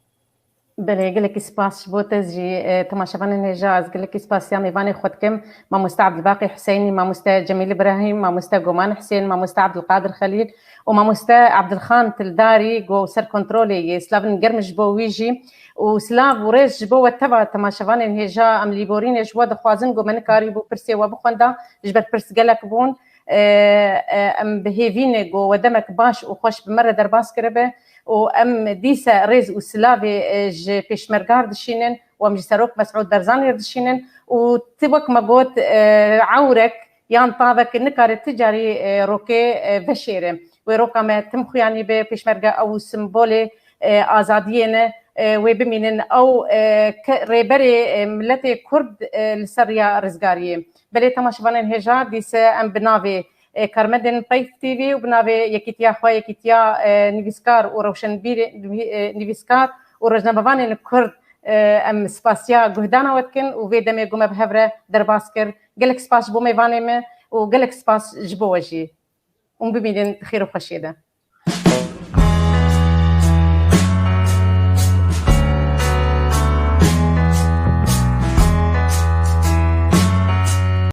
Belê, gelekî spas ji bo te jî, e, temaşevanên hêja, ez gelekî spasiya mêvanê xwe dikim. Mamoste Abdilbaqî Huseynî, Mamoste Cemîl Îbrahîm, Mamoste Goman Husên, Mamoste Abdilqadir Xelîl û Mamoste Abdilxan Tildarî, ku ser kontrolê ye. Slavên germ ji bo wî jî û silav û rêz ji bo we teva temaşevanên hêja. Em lîborînê ji we dixwazin, ku me nikarîbû pirsê we bixwenda, ji ber pirs gelek bûn. E, e, em bi hêvî ne ku we demek baş û xweş bi me re derbas kiribe û em dîse rêz û silavê, e, ji Pêşmerga re dişînin û em ji Serok Mesûd Barzanî re dişînin û ti wek me got, e, ewrek yan tavek nikare ti carî, e, rokê, e, veşêre. Wê roka me tim xuyanî be, Pêşmerge ew simbolê, e, azadiyê ne, e, wê bimînin. Ew, e, ke-, rêberê, e, miletê Kurd, e, li ser riya rizgariyê. Belê temaşevanên hêja, dîse em bi navê, e, karmendên Peyv T V û bi navê yekîtiya xwe, yekîtiya, e, nivîskar û rewşenbîrê, nivî-, e, nivîskar û rojnamevanên Kurd, e, em spasiya guhdana we dikin û vê demê ku me bi hev re derbas kir. Gelek spas ji bo mêvanê me û gelek spas ji bo we jî. Hûn bimînin di xêr û xweşiyê de.